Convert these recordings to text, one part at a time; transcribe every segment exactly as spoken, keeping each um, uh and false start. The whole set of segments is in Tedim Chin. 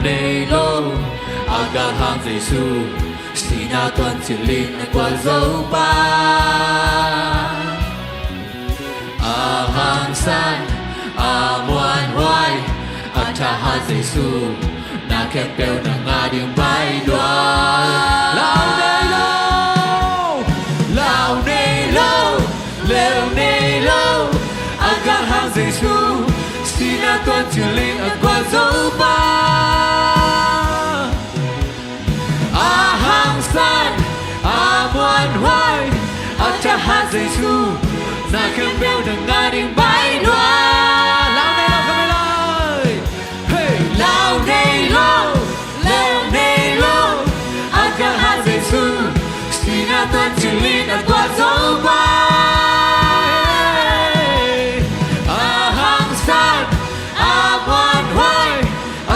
Nei lo, a galhang Jesu, sihna tuan cilin a gualzo pa. A hangsan, a muanhuai, a thahat Jesu, na khempeuh na ngah ding baih lua. Lau nei lo, lau nei lo, leu nei lo, a galhang Jesu, sihna tuan cilin a gualzo pa. A hangsan, a muanhuai, a thahat Jesu, na khempeuh na ngah ding baih lua. Lau nei lo, ka mai lai. Hey, lau nei lo, leu nei lo, a galhang Jesu, sihna tuan cilin a gualzo pa. A hangsan, a muanhuai,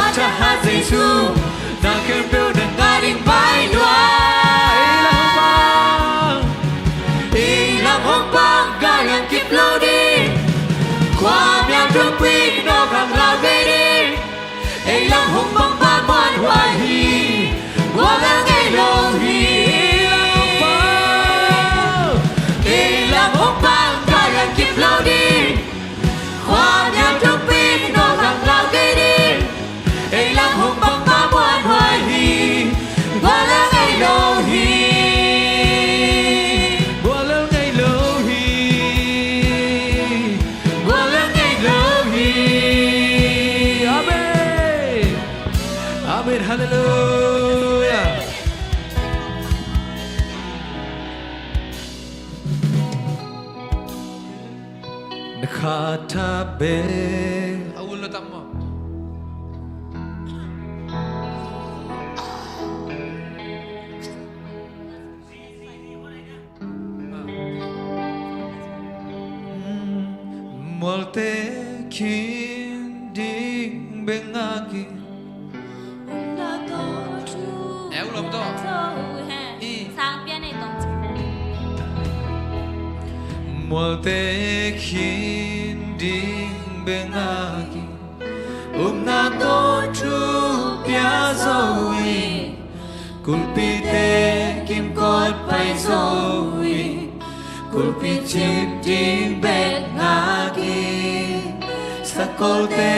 a thahat Jesu, na khempeuh na ngah ding baih lua. Ei lam hong pang, ei lam hong pang, gal lian kip lo ding. Khua mial tuakpi, nawk hang lau kei ding. Ei lam hong pang pa muanhuai hi, gual lel ngei lo hi. Ei lam hong pang, ei lam hong pang, gal lian kip lo ding. Khua mial tuakpi, nawk hang lau kei ding. Ei lam hong pang pa muanhuai hi, gual lel ngei lo hi. Gual lel ngei lo hi. Gual lel ngei lo hi. Amen. Amen. Halleluiah. Na kha tha bek. A ul lo tam maw? Mualte khin ding bek ngak hi. Eh, u lom to. I. Mualte khin ding bek ngak hi. Upna tawh thu pia zo hi. Kulpite kimkot pai zo hi. Kulpi cip ding bek ngak hi. Sakolte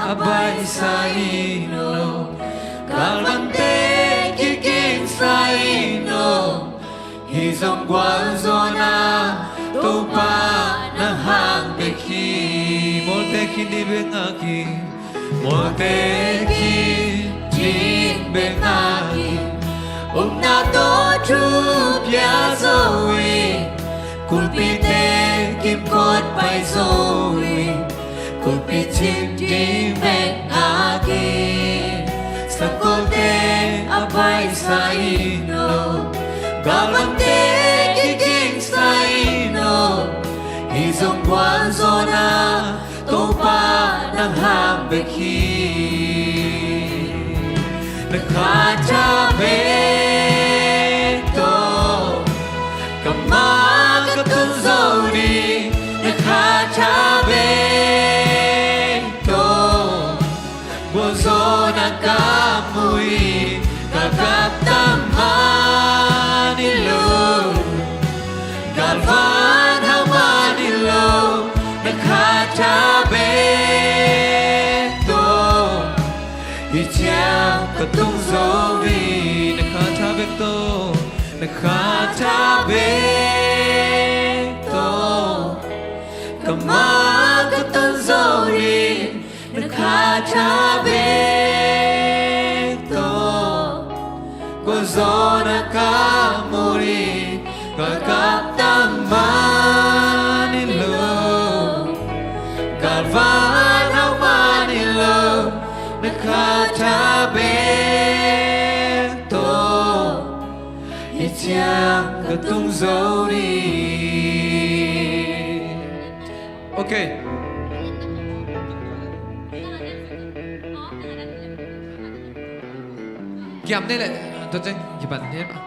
a baisa in aw, galvante kigingsa in aw. Hih zong gualzawhna Topa na hang bek hi. Mualte khin ding bek ngak hi. Mualte khin ding bek ngak hi. Upna tawh thu pia zo hi. Kulpite kimkot pai zo hi. Kulpi cip ding bek ngak hi. Sakolte a baisa in aw, galvante kigingsa in aw. Hih zong gualzawhna Topa na hang bek hi. Na kha tha bek tawh, ka ma ka tun zo ding. Na kha tha bek tawh, gualzawhna ka mu hi. Galkap tam man hi lo, galvan hau man hi lo. Na kha tha bek tawh, hih ciang ka tung zo ding. Na kha tha bek tawh, na kha tha bek tawh, ka ma ka tun zo ding. Na kha tha bek tawh, gualzawhna ka mu hi. Galkap tam man hi lo, galvan hau man hi lo. Na kha tha bek tawh, hih ciang ka tung zo ding. Ok. Kiam nei leh, tua ciang kipan nei mah.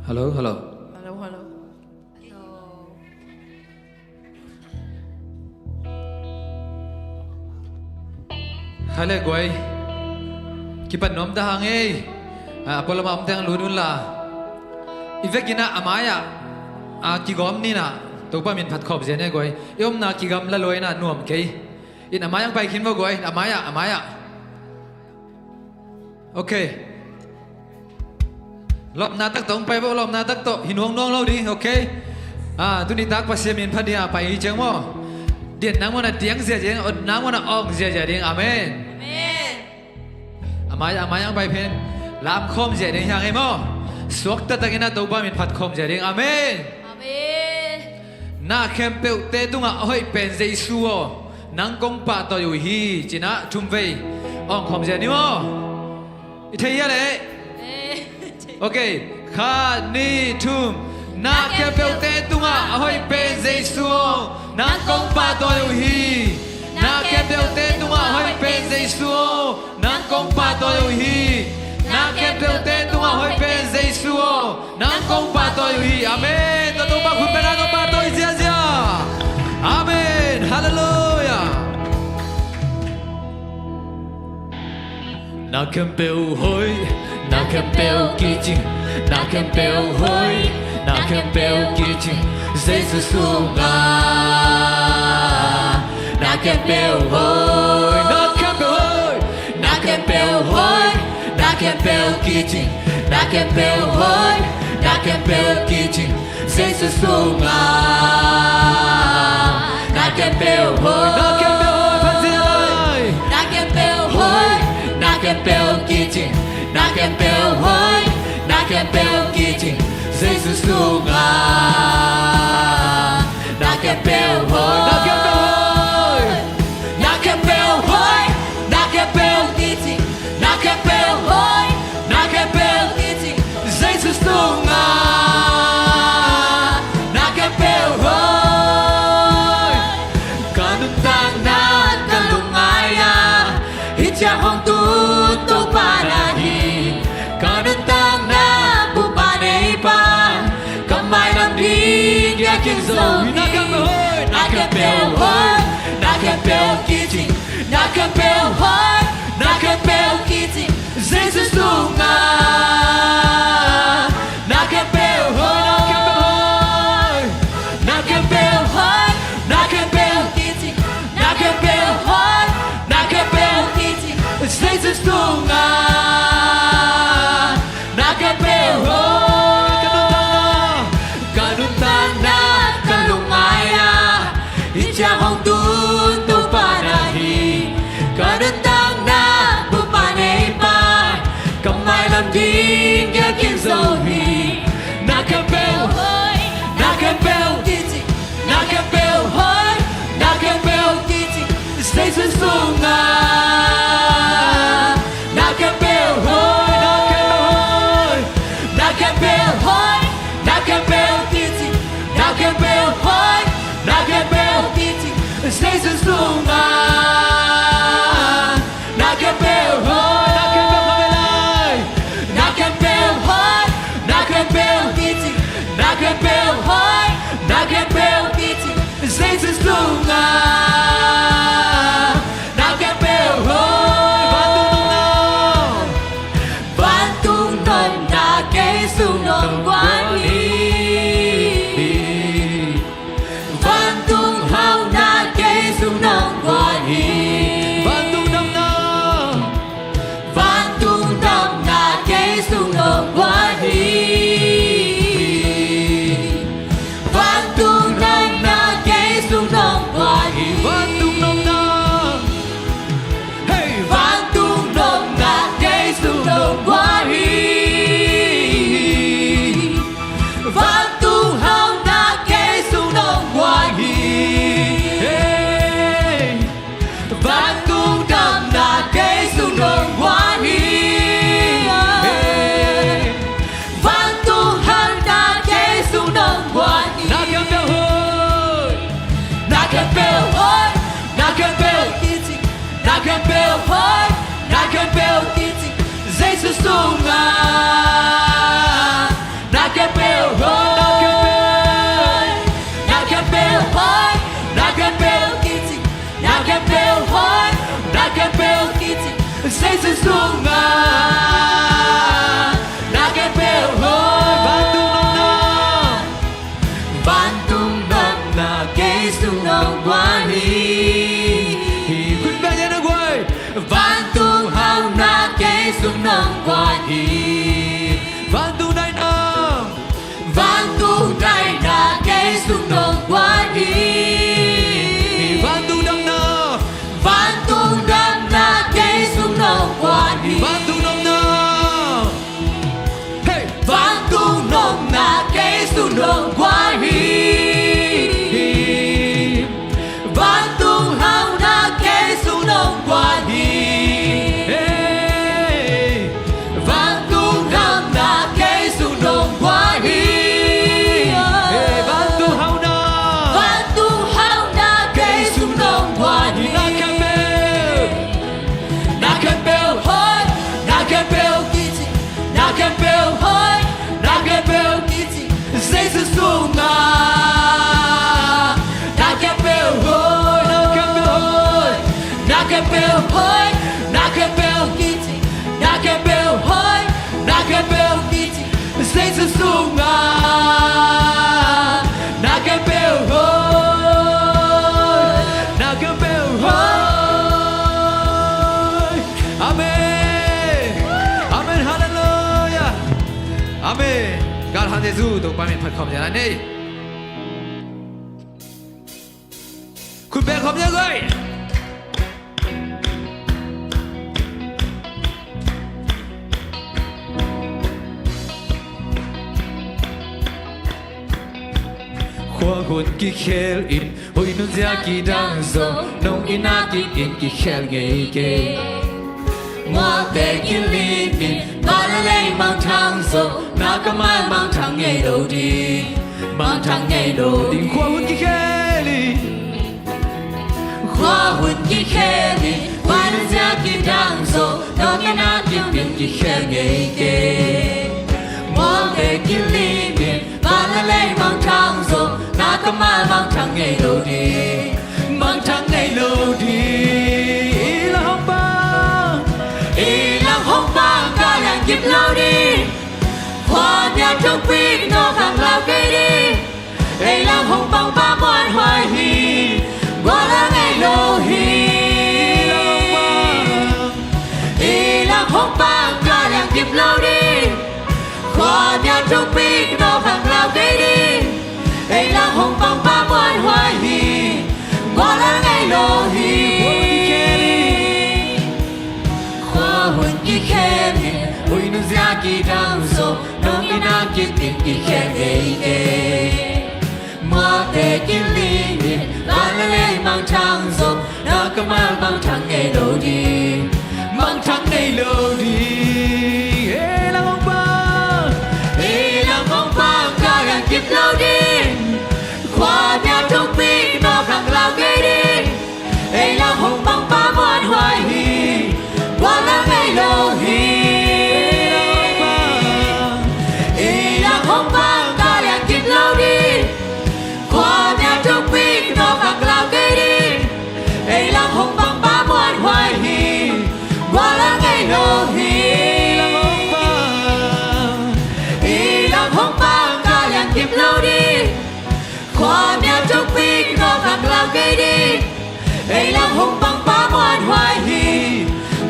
Hello, hello. Hello, hello. Hello. Khai le guai. Kipan nuam ta hang ei. A, a pualam ah om teng lut un la. I vekin ah a mai-ah, a, kigawm ni in ah Topa min phat khawm zia ni guai. I omna kigamla lua in ah nuam kei. In a mai-ah hong pai khin vo guai. A mai-ah, a mai-ah. Ok. Lawpna tak tawh hong pai vo, lawpna tak tawh. Hi nuangnuang lo ding, ok. A, tuni tak Pasian min phat ding a pai hi ciang maw. Dian nang muan a diang ziazia ding, ot nang muan a awng ziazia ding. Amen. Amen. A mai-ah, a mai-ah hong pai pen lam khawm zia ding hi hang ei maw. Suakta takin ah Topa min phat khawm zia ding. Amen. Amen. Na khempeuhte tungah a hoih pen Jesu aw, nang kong pahtawi uh hi, ci-in ah thum vei awng khawm zia ni maw. I thei hia leh? Eh. Ok, khat, nih, thum. Na khempeuhte tungah a hoih pen Jesu aw, nang kong pahtawi uh hi. Na khempeuhte tungah a hoih pen Jesu aw, nang kong pahtawi uh hi. Na khempeuhte tungah a hoih pen Jesu aw, nang kong pahtawi uh hi. Amen. Tua Topa khut beng in ah Topa pahtawi ziazia. Amen. Halleluiah. Na khempeuh hoih, na khempeuh kicing, na khempeuh hoih, na khempeuh kicing, Jesu sungah. Na khempeuh hoih, na khempeuh hoih, na khempeuh hoih, na khempeuh kicing, na khempeuh hoih, na khempeuh kicing, Jesu sungah. Na khempeuh hoih, na khempeuh hoih, phat zia lai. Na khempeuh hoih, na khempeuh kicing, na khempeuh hoih, na khempeuh kicing, Jesu sungah. Na khempeuh hoih, na khempeuh hoih, na khempeuh hoih, na khempeuh kicing, na khempeuh hoih, na khempeuh kicing, Jesu sungah. Na khempeuh hoih. Ka nuntakna ka lungngai a, hih ciang hong tun Topa na hi. Ka nuntakna bupa neipa, ka mailam ding a kin zo hi. Na khempeuh hoih, na khempeuh hoih, na khempeuh kicing, na khempeuh hoih, na khempeuh kicing, Jesu sungah. Na khempeuh hoih, na khempeuh hoih, na khempeuh hoih, na khempeuh kicing, na khempeuh hoih, na khempeuh kicing, Jesu sungah. Na khempeuh hoih, ka nuntakna, ka nuntakna ka lungngai a, hih ciang hong tun Topa na hi. Ka nuntakna bupa neipa, ka mailam ding a kin zo hi. Na khempeuh hoih, na khempeuh kicing, na khempeuh hoih, na khempeuh kicing, Jesu sungah. Na khempeuh hoih, na khempeuh hoih, na khempeuh hoih, na khempeuh kicing, na khempeuh hoih, na khempeuh kicing, Jesu sungah. Na khempeuh hoih, na khempeuh hoih, na khempeuh hoih, na khempeuh kicing, na khempeuh hoih, na khempeuh kicing, Jesu sungah. Na khempeuh hoih, vantung nopna, vantung nopna kei sung nong guan hi. Vantung hauhna kei sung nong guan sung nong guan hi. Khut beng in a guai. Vantung hauhna kei sung nong guan hi. Vantung daihna. Vantung daihna kei sung nong guan hi. Vantung damna. Vantung damna kei sung nong guan hi. Vantung nopna. Hey! Vantung nopna kei sung nong guan hi. Vantung hauhna kei sung nong guan hi. Hey! Vantung hauhna kei sung nong guan hi. Hey! Vantung hauhna. Vantung hauhna kei sung nong guan hi. Na khempeuh. Na khempeuh hoih, na khempeuh kici, na khempeuh hoih, na khempeuh kici, Jesu sungah. Na khempeuh hoih, na khempeuh hoih, na khempeuh hoih, na khempeuh kici, na khempeuh hoih, na khempeuh kici, Jesu sungah. Na khempeuh hoih, na khempeuh hoih. Amen. Amen. Halleluia. Amen. Galhang Jesu, Topa min phat khawm ziau ni. Khut beng khawm ziau guai. Khua hun kikhel in, hoih nunzia kidang zong, nong itna kip in kikhel ngei kei. Muakte kilim in, van le lei mangthang zong, na kammal mangthang ngei lo ding. Mangthang ngei lo ding. Khua hun kikhel in. Khua hun kikhel in, hoih nunzia kidang zong, nong itna kip in kikhel ngei kei. Muakte kilim in, van le lei mangthang zong, na kammal mangthang ngei lo ding. Mangthang ngei lo ding. I lang hong pang, i lang hong pang, ka liang kip lo ding. Khua mya thukpi nawk hang lau kei ding. Ei lang hong pang pa muanhuai hi. Gualnop ngei lo hi. Ei lang hong pang, ka liang kip lo ding. Khua mya thukpi nawk hang lau kei ding. Ei lang hong pang pa muanhuai hi. Gualnop ngei lo hi. Khua hun kikhel in, hoih nunzia kidang zong, nong itna kip in kikhel ngei kei. Muakte kilim in, van le lei mangthang zong, na kammal mangthang ngei lo ding. Mangthang ngei lo ding. Ei lang hong pang, ei lang hong pang, ka liang kip lo ding. Khua mya thukpi nawk hang lau kei ding. Ei lang hong pang pa muanhuai hi. Gualnop ngei lo hi. Ei lang hong pang, ka liang kip lo ding. Khua mya thukpi nawk hang lau kei ding. Ei lang hong pang pa muanhuai hi. Gualnop ngei lo hi. Ei lang hong pang, ka liang kip lo ding. Khua mya thukpi nawk hang lau kei ding. Ei lang hong pang pa muanhuai hi.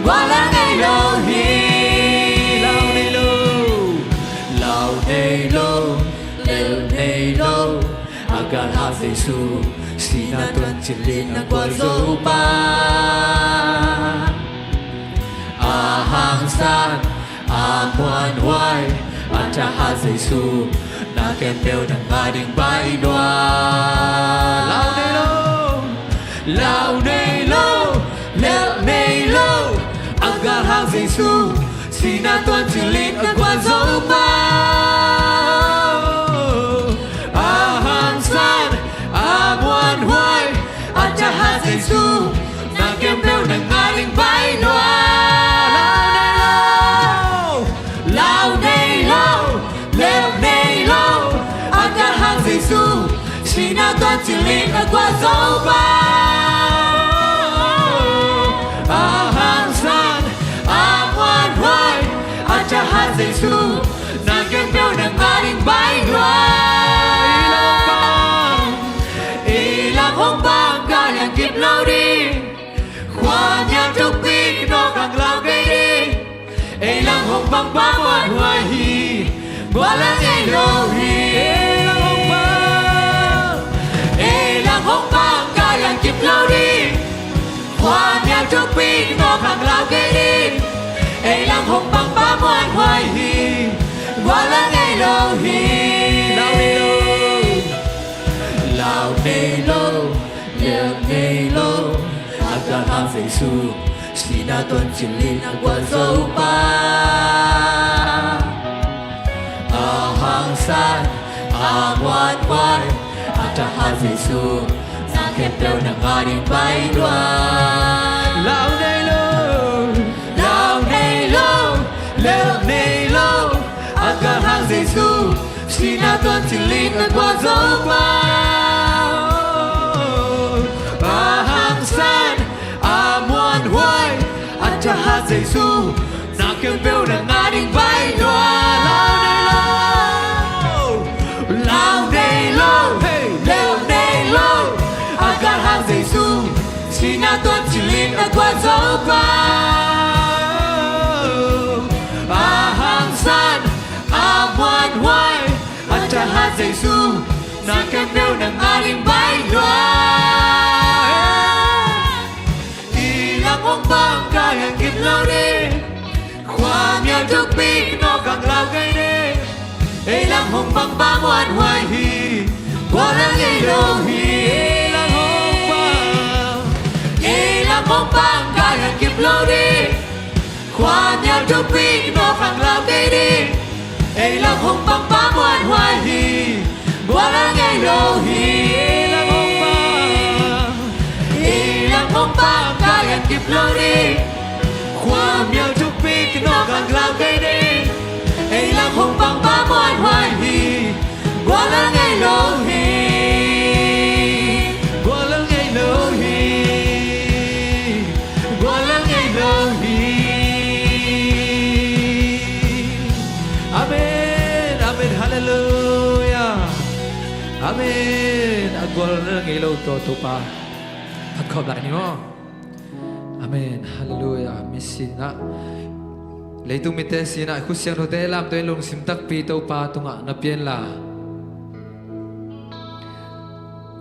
Gualnop ngei lo hi. Lau nei lo, lau nei lo, lel nei lo. A galhang Jesu, sihna tuan cilin a gualzo pa. A hangsan, a muanhuai, a thahat Jesu, na khempeuh nang a ding baih nuam. Lau nei lo, lau nei lo, lel nei lo. A galhang Jesu, sihna tuan cilin a gualzo pa. A hangsan, a muanhuai, a thahat Jesu, na khempeuh nang a ding baih nuam. Lau nei lo, lel nei lo. A galhang Jesu, sihna tuan cilin a gualzo pa. A hangsan, a muanhuai, a thahat Jesu, na khempeuh nang a ding baih nuam. Ei lang hong pang, ei lang Hong pang pa muanhuai hi, gual a ngei lo hi. Ei lang hong pang, ei lang hong pang, kai an kip lo ding. Khua mial thukpi nawk hang lau kei ding. Ei lang hong pang pa muanhuai hi, gual a ngei lo hi. Lau nei lo, lau nei lo, lel nei lo. A galhang Jesu, sihna tuam cil in a gualzo pa. A hangsan, a muanhuai, a thahat Jesu, na khempeuh nang a ding bai lua. Lau nei lo, lau nei lo, lel nei lo. A galhang Jesu, sihna tuam cil in a gualzo pa. A hangsan, a muanhuai, a thahat Jesu, na khempeuh nang a ding bai lua. Lau nei lo, lau nei lo, hey, lel nei lo. A galhang Jesu, sihna tuam cil in a gualzo pa. A hangsan, a muanhuai, a thahat Jesu, na khempeuh nang a ding bai lua. Ei lang hong pang, kai an kip lo ding. Khua mial thukpi nawk hang lau kei ding. Ei lang hong pang pa muanhuai hi, gual a ngei lo hi. Ei lang hong pang, ei lang hong pang, kai an kip lo ding. Khua mial thukpi nawk hang lau kei ding. Ei lang hong pang pa muanhuai hi, gual a ngei lo hi. Ei lang hong pang, ei lang hong pang, kai an kip lo ding. Khua mial thukpi nawk hang lau kei ding. Ei lang hong pang pa muanhuai hi, gual a ngei lo hi. Gual a ngei lo hi. Gual a ngei lo hi. Amen, amen, halleluia. Amen. A gual a ngei lo tawh Topa phat khawm lai ni maw. Amen, halleluia. Mi sinah, leitung mite sinah, khut siangthote lamto in lungsim takpi Topa tungah na pianla,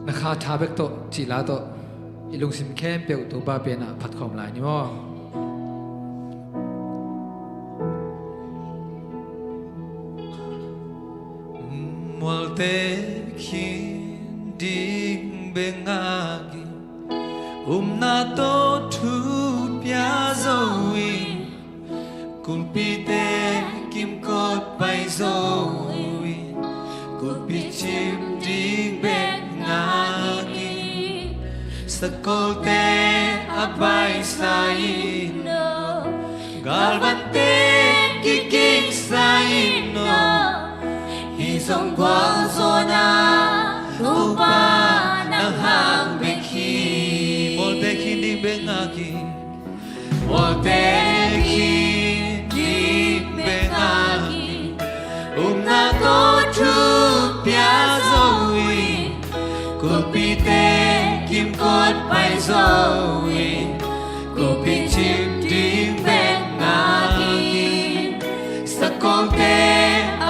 na kha tha bek tawh cihla tawh i lungsim khempeuh Topa pianah phat khawm lai ni maw. Mualte khin ding bek ngak in, upna tawh thu pia zo in, kulpite kimkot pai zo in, kulpi cip ding bek ngak in, sakolte a paisa in aw, galvante kikingsa in aw, hih zong gualzawhna Topa nang hang bek hi. Mualte khin ding bek ngak in, mualte khin ding bek ngak in, upna tawh thu pia zo in, kulpite kimkot pai zo in, kulpi cip ding bek ngak in, sakolte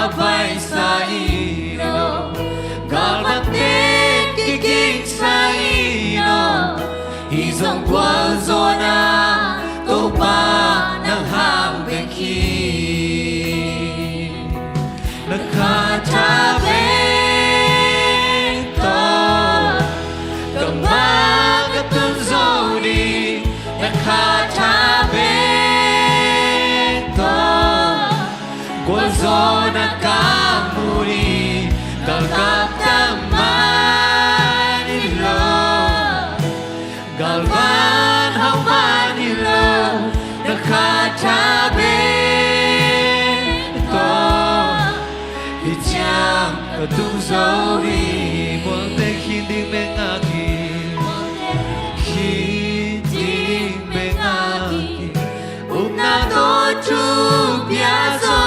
a paisa in aw, galvante kikingsa in aw, hih zong gualzawhna Topa nang hang bek hi. Na kha tha bek tawh ka ma ka tun zo ding, na kha tha bek tawh gualzawhna ka mu ding, galkap tang man hi lo, galvan hau man hi lo, na kha tha bek tawh hih ciang ka tung zo hi. Mualte khin ding bek ngak in, khin ding bek ngak in, upna tawh thu pia zo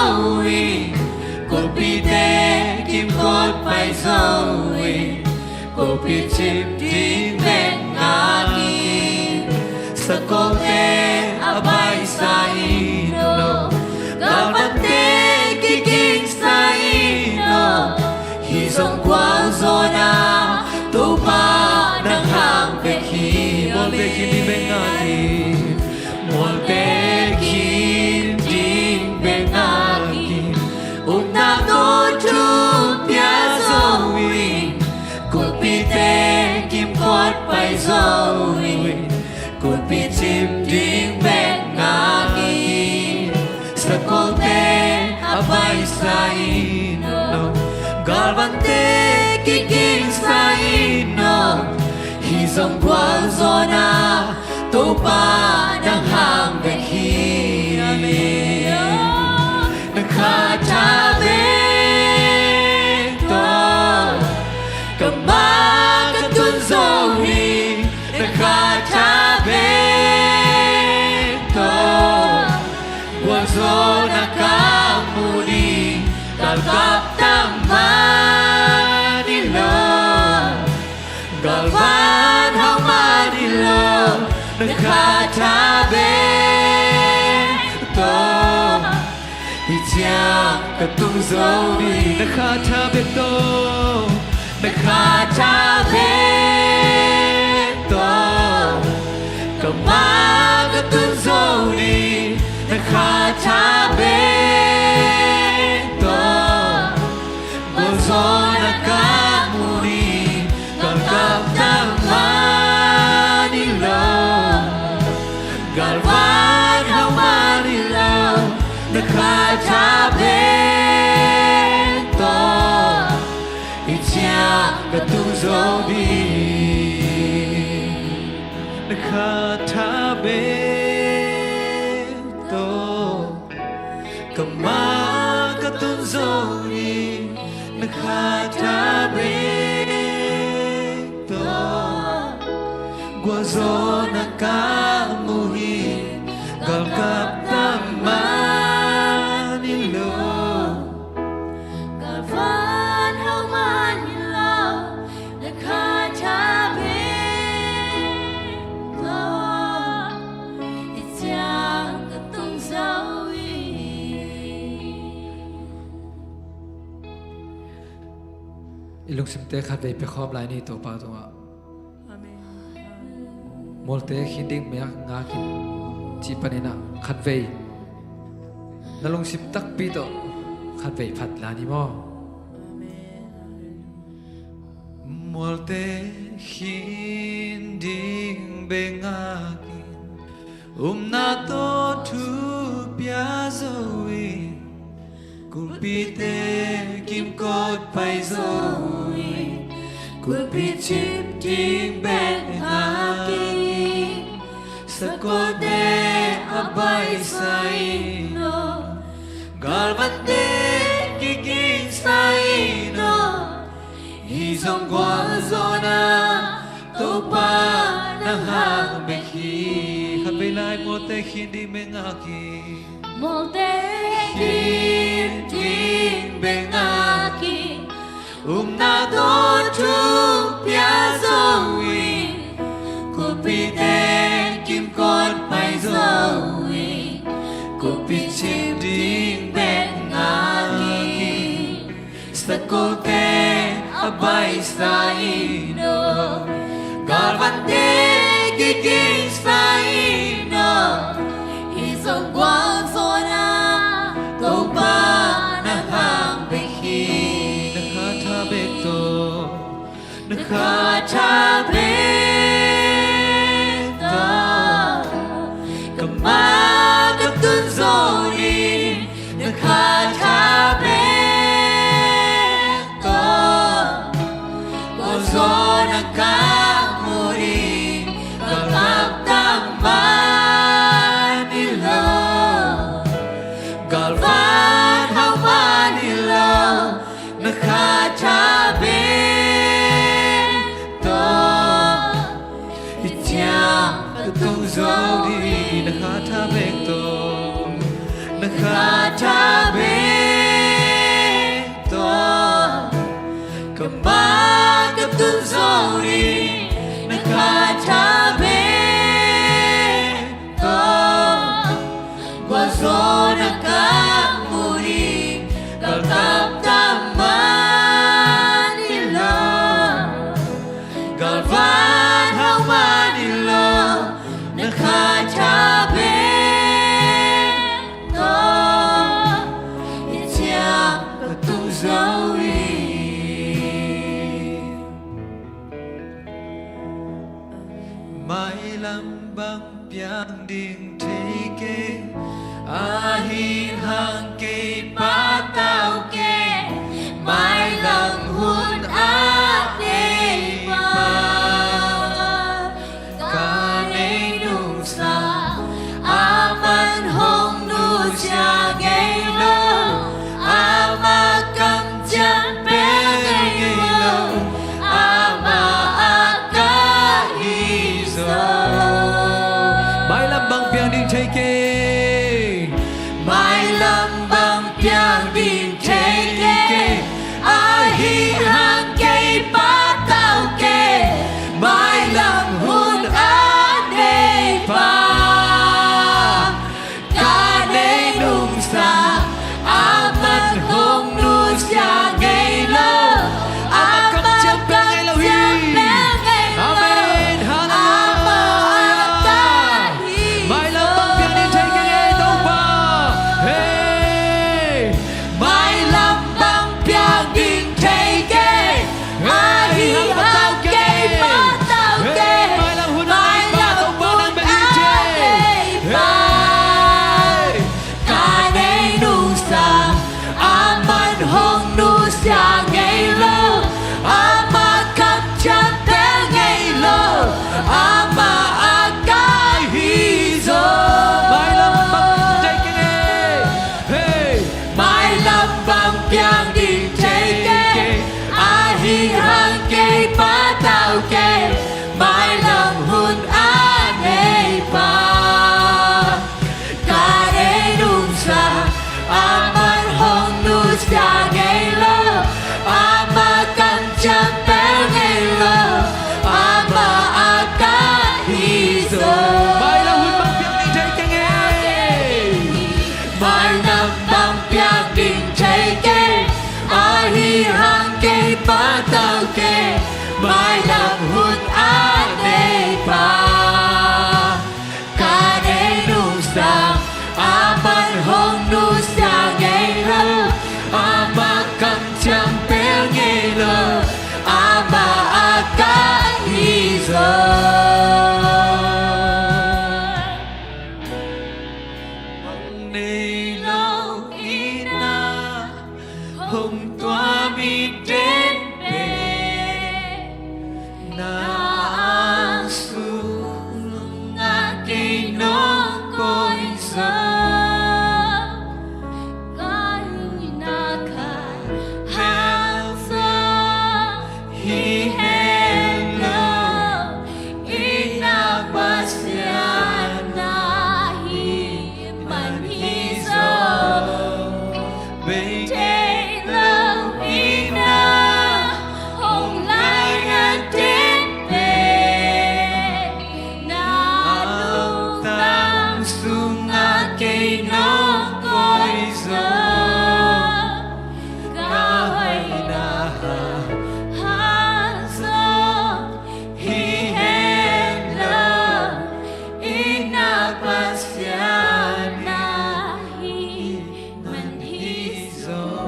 in, kulpite kimkot pai zo in, kulpi cip ding bek ngak in, sakolte a paisa in aw, gal zo in, kulhpi cip ding bek ngak in, sakolte a baisa in aw, galvante kigingsa in aw, hih zong gualzawhna Topa nang hang bek hi. Amen. Na kha tha bek tawh ka ma ka tun zo hi. Na kha tha bek tawh gualzawhna ka mu hi. Galkap tang mah ni lo, galvan hau mah ni lo, na kha tha bek tawh hih ciang ka tung zo ni. Na kha tha bek tawh, na kha tha bek tawh ka ma ka tun zo ni. Na kha tha bek tawh gualzawhna ka mu hi. Galkap tang mah ni lo, galvan hau mah ni lo, na kha tha bek tawh hih ciang ka tung zo ni. Na kha tha bek tawh ka ma ka tun zo ni. Na kha tha bek tawh gualzawhna ka mu hi. Galkap tang mah ni lo, galvan hau mah ni lo, na kha tha bek tawh hih ciang ka tung zo hi. I lungsimte khatvei pia khawm lai ni Topa tungah. Amen. Mualte khin ding bek ngak in cih panin ah khatvei na lungsim takpi tawh khatvei phat lai ni maw. Amen. Mualte khin ding bek ngak in, upna tawh thu pia zo in, kulhpite kimkot pai zo in, kulhpi cip ding bek ngak in, sakolte a baisa in aw, galvante kigingsa in aw, hih zong gualzawhna Topa nang hang bek hi. Khatvei lai, mualte khin ding bek ngak in, mualte khin ding bek ngak in, upna tawh thu pia zo in, kulhpite kimkot pai zo in, kulhpi cip ding bek ngak in, sakolte a baisa in aw, galvante kigingsa in aw, hih zong gualzawhna Topa nang hang bek hi. Na kha tha bek tawh, na kha tha bek tawh ka ma ka tun zo ni. Na kha tha bek tawh gualzawhna ka mu hi. Galkap tang mah ni lo, galvan hau mah ni lo, na kha tha bek tawh hih ciang ka tung zo ni. Na kha tha bek tawh, na kha tha bek tawh ka ma ka tun zo ni. Na kha tha bek tawh gualzawhna ka mu hi. Galkap tang mah ni lo, galvan hau mah ni lo, na kha tha bek tawh hih ciang ka tung zo hi. Mailam bang piang ding thei kei, ahih hang kei patau kei, mailam hun a nei pa. Ka nei nungsa, aman hong nusia ngei lo, ama kamciam pen ngei lo, ama a ka hi zaw. Mailam bang piang ding thei kei. Mailam bang piang ding thei kei. Ahih hang kei patau kei, mailam hun a nei pa. Ka nei nungsa, aman hong nusia ngei lo, ama kamciam pen ngei lo hi. Amen. Hallelujah. Mailam bang piang ding thei kei, Topa. Hey. Mailam bang piang ding thei kei. Ahih hang kei patau kei, mailam hun a nei pa. Ka nei nungsa, aman hong nusia ngei lo, ama kamciam pen ngei lo, ama a ka hi zaw. Mailam bang piang ding thei kei. Hey. Mailam bang piang ding thei kei. Ahih hang kei patau kei, mailam hun a nei pa. Ka nei nungsa, aman hong nusia ngei lo, ama kamciam pen ngei lo, ama a ka hi zaw. Mailam hun bang piang ding thei kei. Mailam bang piang ding thei kei. Ahih hang kei patau kei, mailam hun a nei pa. Ka nei nungsa, aman hong nusia ngei lo, ama kamciam pen ngei lo, ama a ka hi zaw. Hong nei lo in ah, hong tuam i den pen, na sung ah kei nong koih zaw. Ka hoihna khat hang zaw hi hen lo, i na Pasian na hih man hi zaw. Bei thei lo in ah, hong laina den pen, na lungtang sungah kei nong koih zaw. Ka hoihna hang zaw hi hen lo, i na Pasian na hih man hi zaw.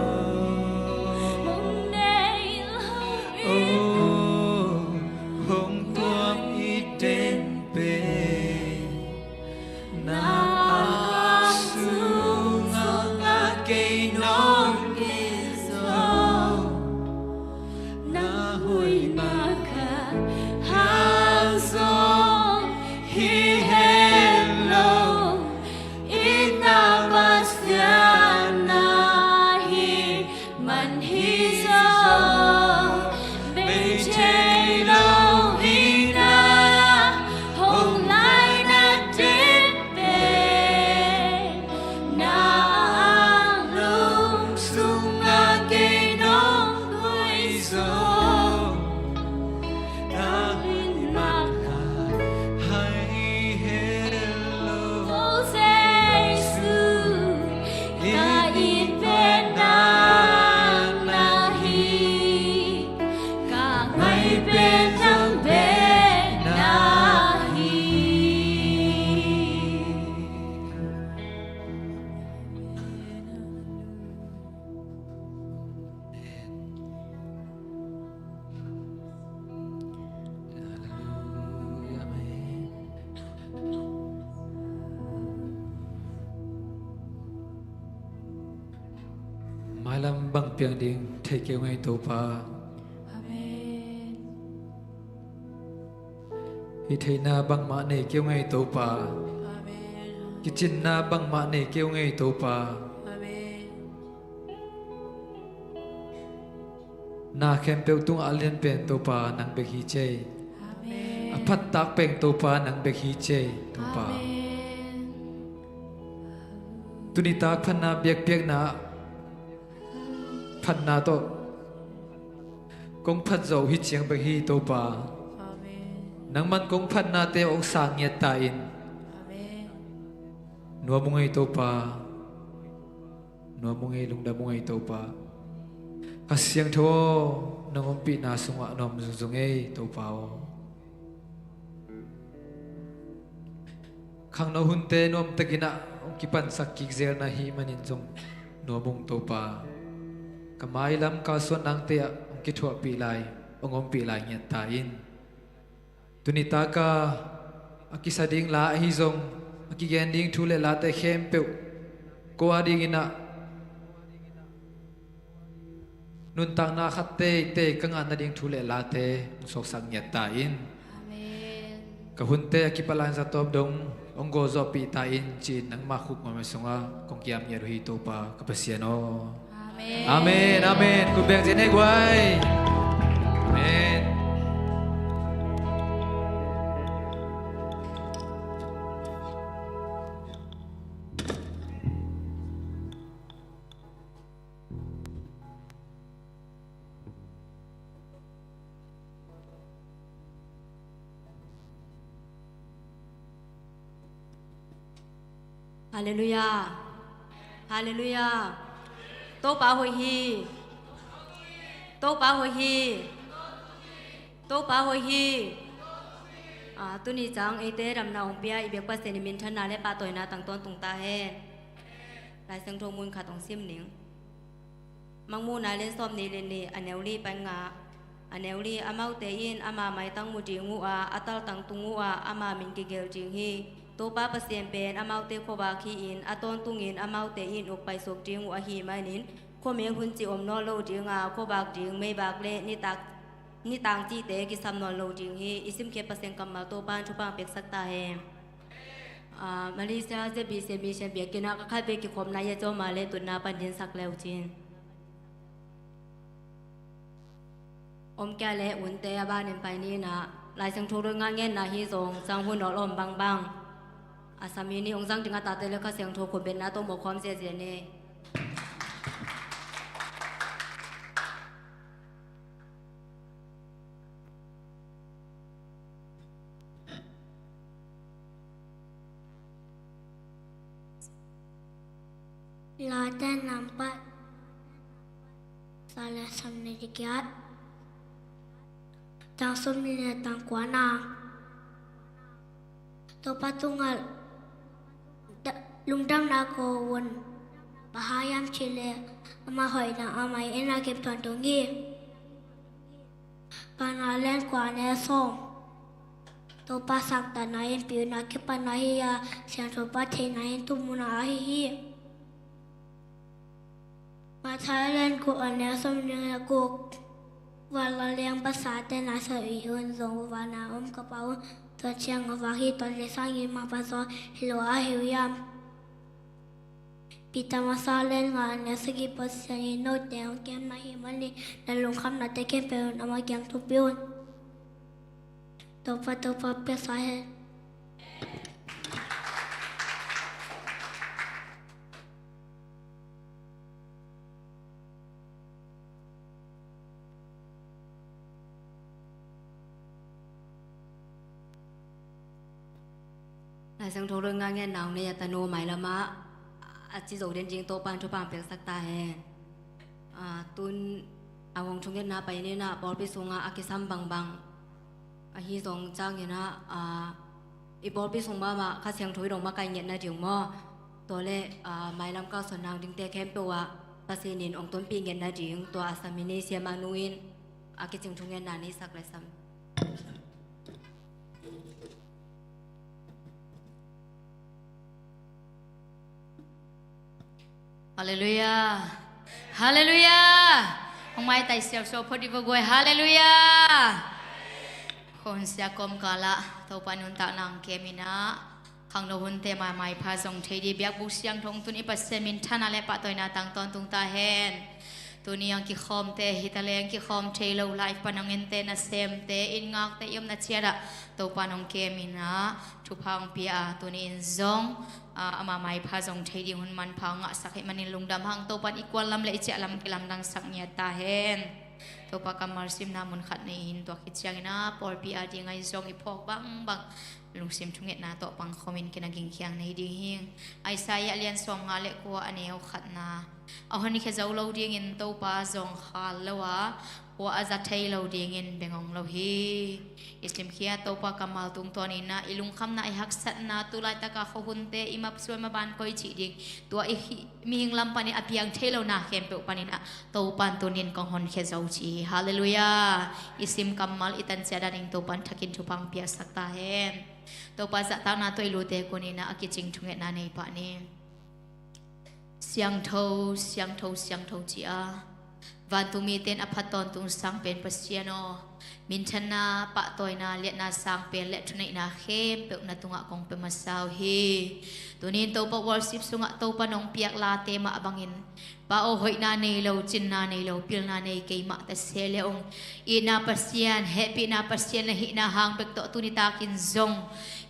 Hong nei lo in, hong tuam i den pen, na sungah kei nong koih zaw. Na hoihna khat hang zaw hi hen lo, i na Pasian na hih man hi zaw. Bei thei lo in ah, hong laina den pen, na lungtang sungah kei nong koih zaw. Na hoihna khat hang Lam bang piang ding thei kei ung ei Topa. Amen. Hih theihna bangmah nei kei ung ei Topa. Amen. Kicinna bangmah nei kei ung ei Topa. Amen. Na khempeuh tungah a lian pen Topa nang bek hi cei. Amen. A phattak pen Topa nang bek hi cei Topa. Amen. Tuni tak phatna biakpiakna phatna tawh kong phat zawh hi ciang bek hi Topa. Amen. Nangman kong phatnate hong sang ngiat ta in. Amen. Nuam ung ei Topa. Nuam ung ei, lungdam ung ei Topa. Kha Siangtho aw, nang ompihna sungah nuam zungzung ei Topa aw. Khangno hunte nuamtakin ah hong kipansak kik zel na hih manin zong nuam ung Topa. Ka mailam kalsuan nangte ah hong kithuahpih lai, hong ompih lai ngiat ta in. Tuni taka a kisa ding la ahi zong, a kigen ding thu le late khempeuh ko a dingin ah nuntakna khat teitei ka ngah nading thu le late hong suaksak ngiat ta in. Amen. Ka hunte a kipalan zatawp dong hong gawzawhpih ta in ci-in nangmah khukmame sungah kong kiam ngiat uh hi Topa ka Pasian aw. Amen. Amen, amen. Kut beng zin hei guai. Amen. Halleluiah. Halleluiah. Topa hoih hi. Topa hoih hi. Topa hoih hi. Ah, tuni ciang eite damna hong pia i biak Pasian i minthanna le pahtawina tang tawntung ta hen. Lai Siangtho mun khat hong sim ning. Mangmuhna lian sawm nih le nih, a neu li pan nga. A neu li, amaute in ama maitang mu ding uh a, a taltang tung uh a, ama min kigelh ding hi. Topa Pasian pen amaute khuavak hi-in, a tawntungin amaute in uk paisuak ding uh ahih manin, khuamel hun cih om nawn lo ding a, khuavak ding meivak le nitak, nitang cihte kisam nawn lo ding hi. I simkhiat Pasian kammal Topa in thupha peksak ta hen. Ah, Malaysia Z B C Mission biakinn ah ka khatvei kikhopna i a cawm a le tutna pan dinsak le uh cin. Om kia le unte a banin pai ni na, Lai Siangtho dot nga ngenna hi zong, sang hun awlawm bangbang. A sami ni ong zang ding a tate le Kha Siangtho khumbetna tawh mawkhawm ziazia ni. Late nampat sa le sawm nih le giat, tang sawm nih le tang kua na. Topa tungah da-, lungdamna ko un. Bang hang hiam cih leh ama hoihna, ama i etna kip tawntung hi. Paunak lian kua, neu sawm. Topa sangtahna in piuna kipatna hi a, Siangtho Pa theihna in thumuna ahi hi. Matthai lian guk, a neu sawmnih le guk. Vanleng liangbasate na sawih un, zong uh vana om ka Pa un, tua ciang a vak hi, tua le sangin mangpha zaw hi lo a hi uh hiam? Peter masa lian nga, a neu sagih. Pasian in note hong kem na hih manin na lungkhamnate khempeuh in ama kiang thupih un. Topa, Topa piaksa hen. Lai Siangtho dot nga ngenna hong nei a tanu mailam ah a ci zo den ding Topa in thupha peksak ta hen. Ah, tun a hong thungetna pai ni na, pawlpi sungah a kisam bangbang ahi zong ciangin ah, ah, i pawlpi sung mahmah Kha Siangtho i dong makai ngiat nading maw? Tua le, ah, mailam kalsuan nang dingte khempeuh ah Pasian in hong tonpih ngiat nading, tua a sami ni siamah nu in a kicing thungetna nei sak le sam. Halleluiah. Halleluiah. Hong maitai siausuau phot dih vua guai. Halleluiah. Khonsia kawmkalah Topa nuntakna hong kem inah khangno hunte maimai pha zong thei dih biakbuk siangtho tun i Pasian minthanna le pahtawina tang tawntung ta hen. Tuni ang kikhawmte hitaleng kikhawm thei lo live pan ang ente nasemte in ngakte i omna ciatah Topa nong kem inah thupha hong pia a tuni in zong ama maipha zong thei ding hun manpha ngahsak hih manin lungdam hang. Topan i kuan lam le i ciah lam kilamdangsak ngiat ta hen. Topa kammal simna mun khat nei hin tuak hi ciangin a pawlpi a ding ahi zong i phawk bangbang lungsim thungetna tawh pangkhomin kinaging khiang nei ding hing. Isaiah lian sawm nga le kua a neu khatna a honkhia zo lo dingin Topa zong khal lo a hua a za thei lo dingin bengong lo hi. I simkhia Topa kammal tungtawninah i lungkhamna i haksatna tulaitaka khuahunte i mapsuai maban koi cih ding tua i mihing lam panin a piang thei lo na khempeuh paninah Topan tunin kong honkhia zo ci hi. Halleluiah. I sim kammal i tancia daning Topan thakin thupha hong piasak ta hen. Topa zahtakna tawh i lute kuninah a kicing thungetna nei pah ni. Siangtho, siangtho, siangtho ci a vantung mite in a phat tawntung sang pen Pasian aw, minthanna, pahtawina, liatna sang pen le thuneihna khempeuh na tungah kong pia masa uh hi. Tunin Topa worship sungah Topa nong piak late mah bangin Pa aw, hoihna nei lo, cinna nei lo, pilna nei keimah ta se le ung. Itna Pasian, hehpihna Pasian na hihna hang bek tawh tuni takin zong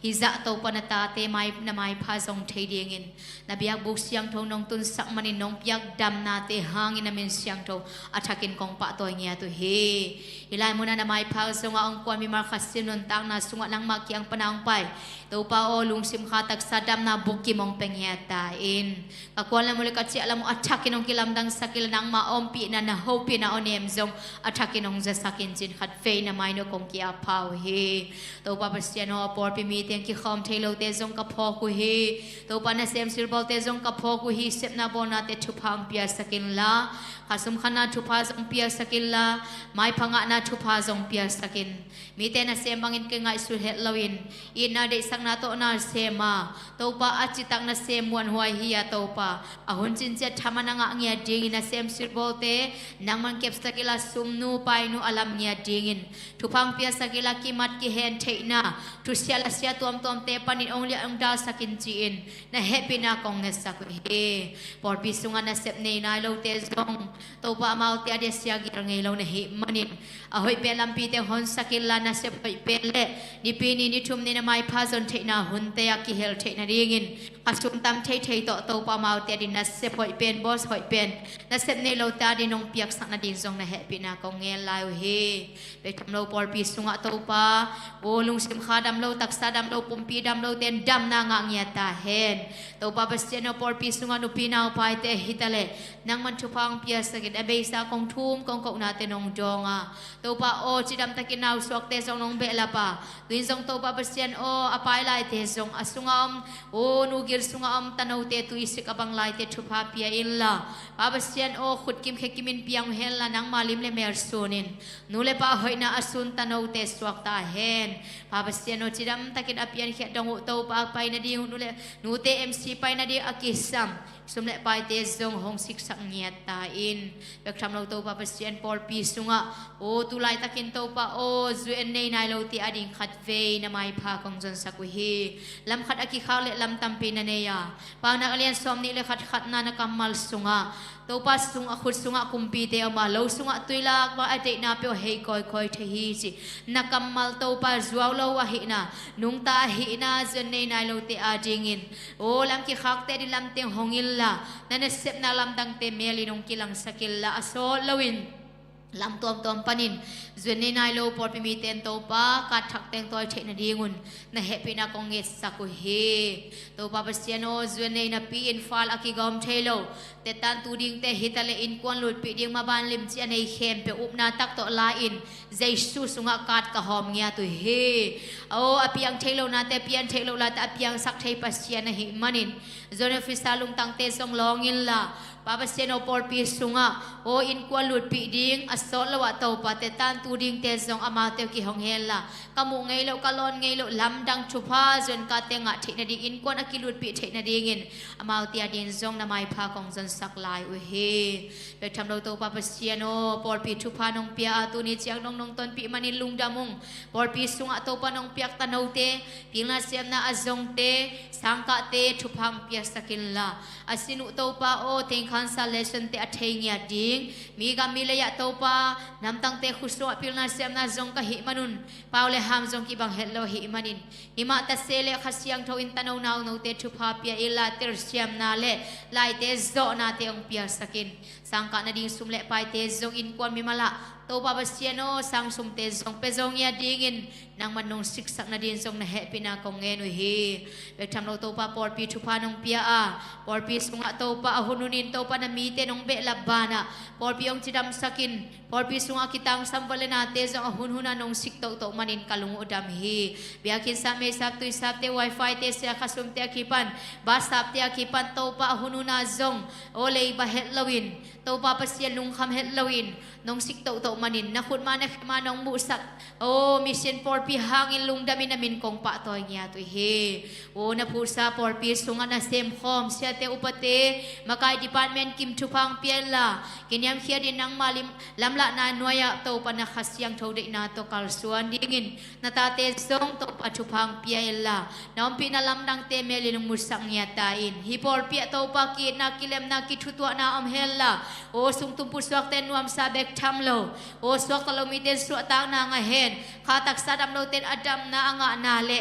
hizah Topa na tate mai na maipha zong thei dingin na biakbuk siangtho nong tunsak manin nong piak damnate hangin na min siangtho a thakin kong pahtawi ngiat uh hi. Hih lai munah na maipha zongah hong kuan mimal khat sin nuntakna sungah nangmah kiang pana hong pai Topa aw, lungsim kha taksa damna bukkim hong pia ngiat ta in. Ka kuan lam uh le ka ciah lam uh a thakin hong kilamdangsak inla nangmah a ompihna na hopihna aw nem zong a thakin hong zasak in cin khat vei na mai nuh kong ki-ap pha uh hi. Topa Pasian aw, a pawlpi mite hong kikhawm thei lote zong ka phawk uh hi. Topa nasem silbawlte zong ka phawk uh hi. Sepna bawlnate thupha hong piasak inla, khasum khanna thupha zong piasak inla, maipha ngahna thupha zong piasak in. Mite nasem bangin kingaihsut het loin itna deihsakna tawh nasem a Topa a citak nasem muanhuai hi a Topa a hun cinciat thaman a ngah ngiat dingin nasem silbawlte nangman kepsak inla sumnu painu a lam ngiat dingin thupha hong piasak inla kimat kihen theihna thusia lasia tuamtuamte panin hong liah hong dalsak in ci-in na hehpihna kong ngetsak uh hi. Pawlpi sungah nasep nei nai lote zong Topa amaute a dia sia gil ngei lo na hih manin a hoih pen lampite honsak inla nasep hoih pen le nipi ni ni thum ni na maipha zon theihna hunte a kihel theih nadingin khasum tam theithei tawh Topa amaute a din nasep hoih pen, boss hoih pen, nasep nei lote a din hong piaksak nading zong na hehpihna kong ngen lai uh hi. Bek tham lo pawlpi sungah Topa aw, lungsim kha dam lo, taksa dam lo, pumpi dam lote in damna ngah ngiat ta hen. Topa Pasian aw, pawlpi sungah nupi naupaite hitaleh nangman thupha hong piasak in a beisa kong thum kong kohnate nong dawng a Topa aw, cidam takin nausuakte zong nong behlap a tuin zong Topa Pasian aw, a pai laite zong a sungah om aw, nugil sungah om tanote tuisik a bang laite thupha pia inla Pa Pasian aw, khutkim khekimin piang uh henla nangma lim le mel sunin nu le pa hoihna a sun tanote suak ta hen. Pa Pasian aw, cidam takin a piankhiat dong uh Topa a pai nading uh nu le nute M C pai nading a kisam sum le paite zong hong siksak ngiat ta in. Bek tham lo Topa Pasian, pawlpi sungah aw, tu laitakin Topa aw, zu en nei nai lote a ding khat vei na maipha kong zonsak uh hi. Lam khat a kikhak le lam tampi na nei a Paunak a lian sawm nih le khat khatna na kammal sungah Topa sung a khut sungah kumpite om a lo sungah tuilak bang a deihna peuh hei kawikawi thei hi ci. Na kammal Topa zuau lo ahihna, nungta ahihna, zu en nei nai lote a dingin aw, lam kikhakte a din lamteng hong inla na nasepna lamdangte melin hong kilangsak inla a sawt loin lam tuamtuam panin zu en nei nai lo pawlpi mite in Topa kat thak teng tawi theih nadingun na hehpihna kong ngetsak uh hi. Topa Pasian aw, zu en nei napi in fal a kigawm thei lo tetan tu dingte hitaleh innkuan lutpih ding maban limci a nei khempeuh upna tak tawh la-in Jesu sungah kat ka hawm ngiat uh hi. Aw, a piang thei lo nate, a pian thei lo late a piangsak thei Pasian ahih manin zone officer lungtangte zong lawng inla Pa Pasian aw, pawlpi sungah aw innkuan lutpih ding a sawt lo ah Topa, tetantu dingte zong amaute uh kihong henla, ka muh ngei loh, ka lawn ngei loh lamdang thupha zuan kate ngah theih nading, innkuan a kilutpih theih nadingin amaute adingin zong na maipha kong zonsak lai uh hi. Bek tham lo Topa Pasian aw, pawlpi thupha nong pia a, tuni ciang nong nong tonpih manin lungdam ung. Pawlpi sungah Topa nong piak tanote, pilna siamna a zongte, sangkahte thupha hong piaksak inla, a sin uh Topa aw, tengkhan salvation te a thei ngiat ding, mi gam mi lei ah Topa, namtangte khut sungah pilna siamna zong ka hih manun, pau le ham zong kibang het lo ahih manin, himah tase le Kha Siangtho in tano naunote thupha pia inla, telsiamna le laite zawhnate hong piaksak in. Sangkah nading sum le paite zong innkuan mimal ah Topa Pasian aw, sang sumte zong pia zo ngiat dingin nangman nong siksak nading zong na hehpihna kong ngen uh hi. Bek tham lo Topa, pawlpi thupha nong pia a, pawlpi sungah Topa a hunhunin Topa na mite nong behlap banah pawlpi hong cidamsak in, pawlpi sungah kitangsam vale nate zong a hunhunah nong sik tohtoh manin ka lung uh dam hi. Biakinn sap, mei sap, tui sapte, wifi te, sia khasumte a kipan, bus sapte a kipan Topa a hunhunah zong aw, lei ba het loin, Topa Pasian lungkham het loin nong sik tohtoh manin, na khut ma na khe ma nong muhsak aw, mission pawlpi hangin lungdamin na min kong pahtawi ngiat uh hi. Aw, na phuhsa pawlpi sungah na semkhawm siate, upate, makai department kim thupha hong pia inla, kiniamkhiatin nangma lim, lamlahna nuai-ah Topa na Kha Siangtho deihna tawh kalsuan dingin na tate zong Topa thupha hong pia inla, na ompihna lamdangte melin hong musak ngiat ta in. Hih pawlpi ah Topa ki-itna, kilemna, kithutuahna om henla, aw, sungtum pusuakte nuamsa bek tham lo, aw, suakta lo mite in suahtakna ngah hen, kha taksa dam lote in a damna a ngahna le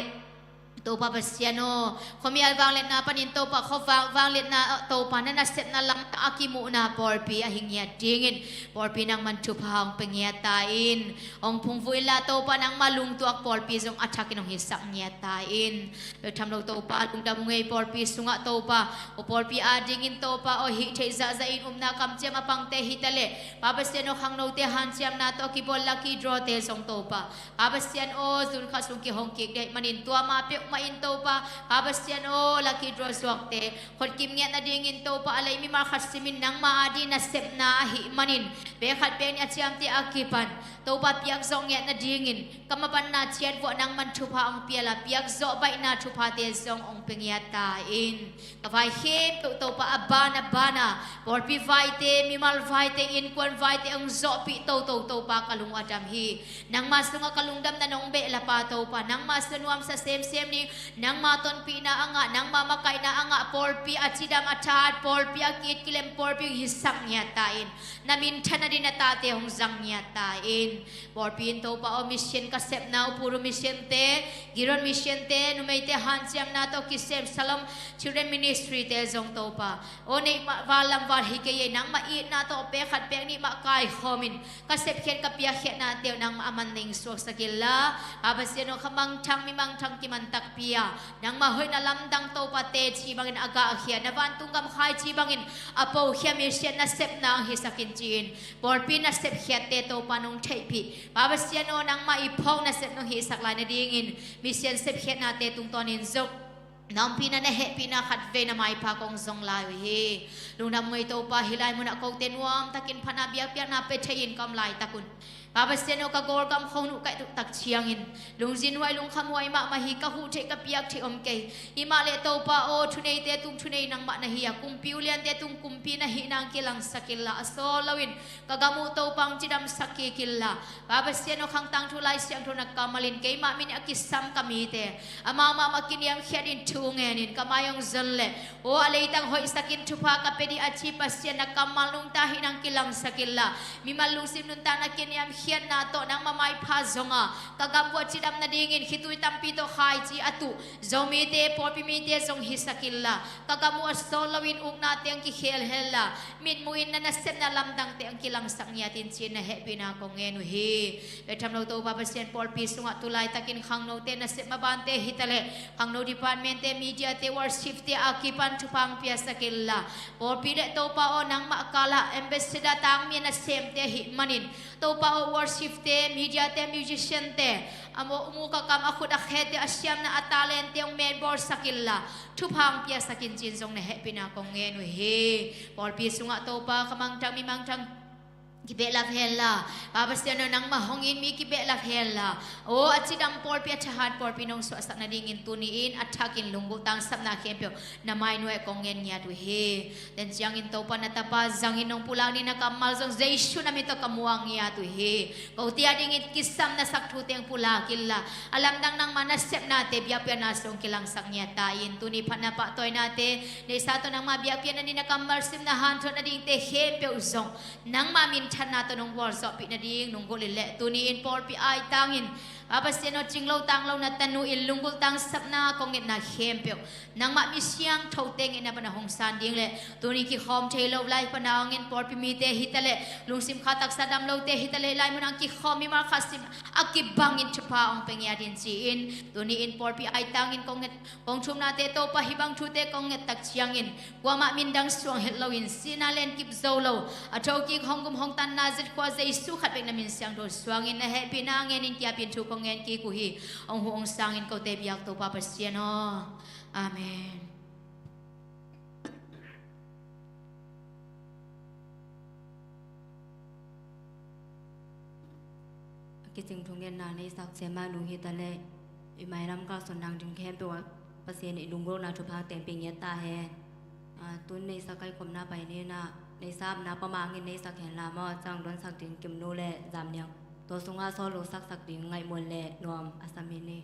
Topa Pasian aw, khuamial vangliatna panin Topa, khuavak vangliatna ah Topa, na nasepna lamdang a kimuhna pawlpi ahi ngiat dingin pawlpi nangman thupha hong pia ngiat ta in. Hong phungvuh inla Topa, nangma lungtuak pawlpi zong a thakin hong hisak ngiat ta in. Bek tham lo Topa, lungdam ung ei, pawlpi sungah Topa aw, pawlpi adingin Topa aw, hih theih zahzah in upna kamciam a pangte hi taleh, Pa Pasian aw, khangnote hanciamna tawh a kibawl lucky draw te zong Topa, Pa Pasian aw, June kha sung kihong kik ding ahih manin tua ma peuhmah in Topa, Pa Pasian aw, lucky draw zuakte khotkim ngiat nadingin Topa, a lei mimal khat simin nangma ading nasepna ahih manin, pek khat pek nih a ciamteh a kipan Topa piakzawh ngiat nadingin ka mapanna ciat vuah nangman thupha hong pia inla, piakzawh baihna thuphate zong hong pia ngiat ta in. Ka vai khempeuh Topa, a ban a ban a pawlpi vaite, mimal vaite, innkuan vaite hong zawhpih toto Topa, ka lung a dam hi. Nangma sungah ka lungdamna nong behlap a Topa, nangma sungah nuamsa semsem ding, nangma tonpihna a ngah, nangma makaihna a ngah pawlpi a cidam a thahat, pawlpi a ki-it kilem pawlpi hong hisak ngiat ta in. Na minthan nading na tate hong zang ngiat ta in. Pawlpi in Topa aw, mission ka sepna uh, Puru mission te, Giron mission te, numeite hanciamna tawh kisem Shalom Children Ministry te zong Topa aw, neih mah val lam val hi kei ei, nangmah itna tawh pek khat pek nih mah kaikhawmin ka sepkhiat, ka piakkhiatnate uh nangmah a man neng suaksak inla, Pa Pasian aw, kha mangthang mi mangthang kiman takpi a, nangmah hoihna lamdang Topa teci bangin a gahkhia, na vantung gam khaici bangin a pokhia mission nasepna hong hisak in ci-in, pawlpi nasepkhiatte Topa nong theihpih, Pa Pasian aw, nangmah i phawk nasep nong hihsak lai nadingin mission sepkhiatnate tungtawnin zong na ompihna, na hehpihna khatvei na maipha kong zong lai uh hi. Lungdam ung ei Topa, hih lai munah kote nuamtakin phatna biakpiakna pia thei-in ka om laitak un, Pa Pasian aw, ka Kawlgam khong nuh kaih tuktak ciangin lungzinhuai lungkhamhuai mahmah hi. Ka huh theih, ka piak theih om kei. Hih mah leh Topa aw, thuneite tung thunei nangmah na hi a, kumpi uliante tung kumpi na hih nang kilangsak inla, a sawt loin ka gam uh Topa hong cidamsak kik inla, Pa Pasian aw, khang tangthu Lai Siangtho na kammal in keimah min a kisam ka mite amau mahmah kiniamkhiatin thu ngenin ka mai hong zon leh, aw, a leitang hoihsakin thupha ka pia ding a ci Pasian na kammal nungta hih nang kilangsak inla, mimal lungsim nuntakna kiniamkhiatna tawh nangmah maipha zong a, ka gam vuah cidam nadingin khitui tampi tawh khaici a tuh Zomite, pawlpi mite zong hisak inla, ka gam uh a sawt loin uknate hong kikhel henla, mitmuhin na nasepna lamdangte hong kilangsak ngiat in ci-in na hehpihna kong ngen uh hi. Bek tham lo Topa Pasian, pawlpi sungah tu laitakin khangnote nasep mabante hi taleh, khangno departmentte, mediate, worshipte a kipan thupha hong piasak inla, pawlpi le Topa aw, nangmah kalah ambassador tangmi a nasemte ahih manin Topa aw, worship te, media te, musician te, a mu, mu ka kam, a khut a khe te, a siamna, a talent te hong metbawlsak inla, thupha hong piaksak in ci-in zong na hehpihna kong ngen uh hi. Pawlpi sungah Topa ka mangthang, mi mangthang kibehlap hen la, Pa Pasian aw, nangmah hong it mi kibehlap hen la, aw, a cidam pawlpi, a thahat pawlpi nong suahsak nadingin tuni-in a thakin lunggulh tangsapna khempeuh na mai nuai kong ngen ngiat uh hi. Tua ciangin Topa na tapa zangin nong pulak ni na kammal zong Jesu na min tawh ka muak ngiat uh hi. Kote adingin kisam na sak thu teng pulak inla, a lamdang nangma nasepnate biakpiakna sung kilangsak ngiat ta in, tuni phatna pahtawinate neihsa tawh nangma biakpiakna ni na kammal simna hanthawn nadingte khempeuh zong nangma minthanna tawh nong gualzawhpih nading nong gulh in le tuni-in pawlpi aitangin, Pa Pasian aw, cinglo tanglo na tanu in lunggulh tangsapna kong ngetna khempeuh nangmah mi siangthote ngetna pana hong san ding le tuni kikhawm thei lo lai pana hong in pawlpi mite hi ta le, lungsim kha taksa dam lote hi ta le, lai munah kikhawm mimal khat sim a kibangin thupha hong pia ngiat in ci-in tuni-in pawlpi aitangin kong nget, kong thumnate Topa hih bang thute kong nget tak ciangin kuamah mindang suang het loin sihna len kip zo lo, a thokik hong gum hong tanna zet khua Jesu khat bek na min siangtho suangin na hehpihna ngenin kiapin thu kong ngen kik uh hi. Hong huh hong sangin kote biak Topa Pasian aw. Amen. A kicing thungetna nei sak ciama nung hi ta le, i mailam kalsuan nang ding khempeuh ah Pasian i lunggulhna thupha tengpi ngiat ta hen. A, tun nei sak kaikhopna pai ni na, nei sapna pamangin nei sak hen la maw, cang don sak ding Kimnu le Zamniang, tua sungah solo sak sak ding Ngaihmuan le Nuam a sam hi ni.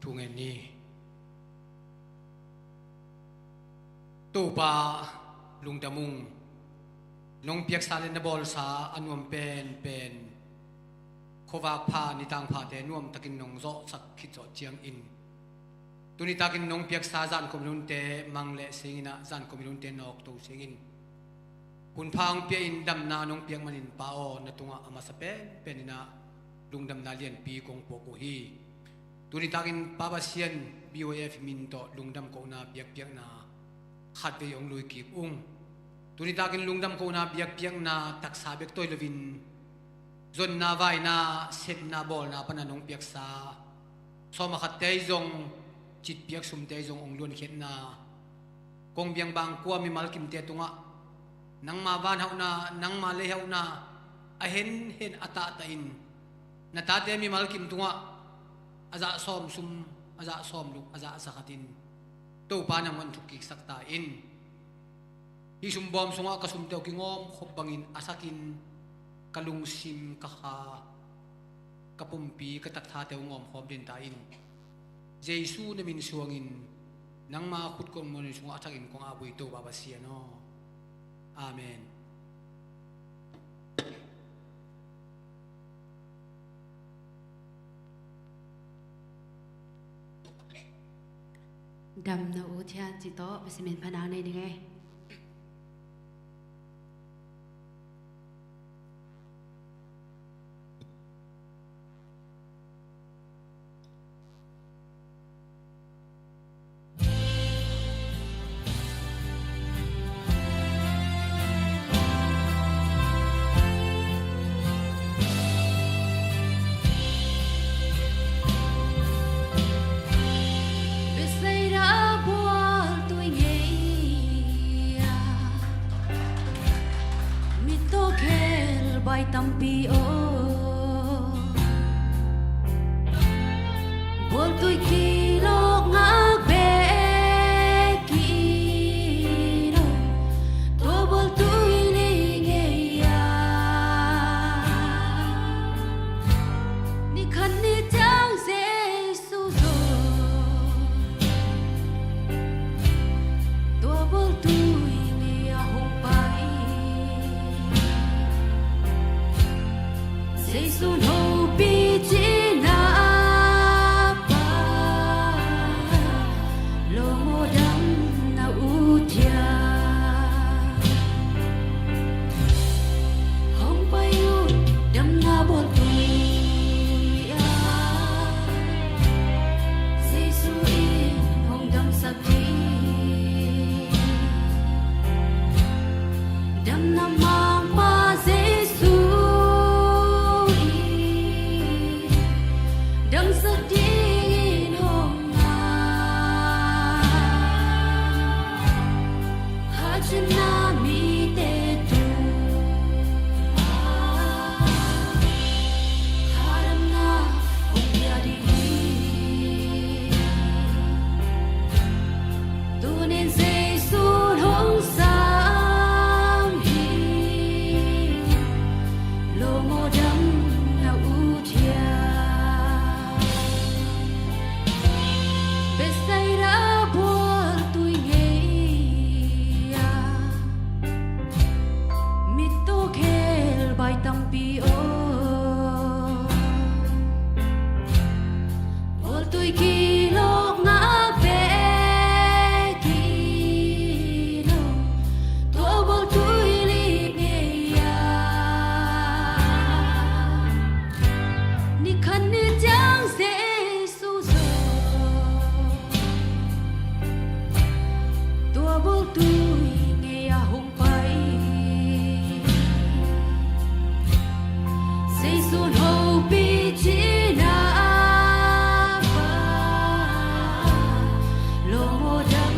Thungen ni. Topa lungdam ung. Nong piaksa le na bawlsa a nuam penpen khuavak pha nitang phate nuamtakin nong zawhsak khit zawh ciangin, tuni takin nong piaksa zankhawm i lunte mang le singin ah, zankhawm i lunte nawkto singin hun pha hong pia in damna nong piak manin Pa aw, na tungah a masa penpen in ah lungdamna lianpi kong puak uh hi. Tuni takin Pa Pasian, B O F min tawh lungdam kohna biakpiakna khatvei hong lui kik ung. Tuni takin lungdam kohna biakpiakna taksa bek tawi loin zonna, vaina, sepna, bawlna pana nong piaksa sawm a khatte zong, citpiak sumte zong hong luankhiatna, kong biangbang kua mimal kimte tungah nangma vanhauhna, nangma leihauhna a henhen a tahtah in, na tate mimal kim tungah a zah sawm sum, a zah sawm luk, a zah zakhatin Topa nangman thukkiksak ta in. Hih sumbawm sungah ka sumte uh kingawm khop bangin a sakin ka lungsim, ka kha, ka pumpi, ka takthate uh ngawm khawm den ta in. Jesu na min suangin nangma khut kong muan sungah a thakin kong ap uh hi Topa Pasian aw. Amen. Damna u thian cih tawh Pasian min phanang nei ding ei. Sak dingin hong ngai. Kha cina mite tungah kha damna hong pia ding hi. Tunin Jesu hong sam hi. Lawm aw, dam na ut hiam? Bethsaida bualtui ngei-ah mittaw khelbai tampi om. Bualtui kilawk ngah bek hi lo, tua bualtui li ngei-ah ni khat ni ciang Jesu zong tua bualtui ngei-ah hong pai. Jesu'n hopih cihna pan, lawm aw, dam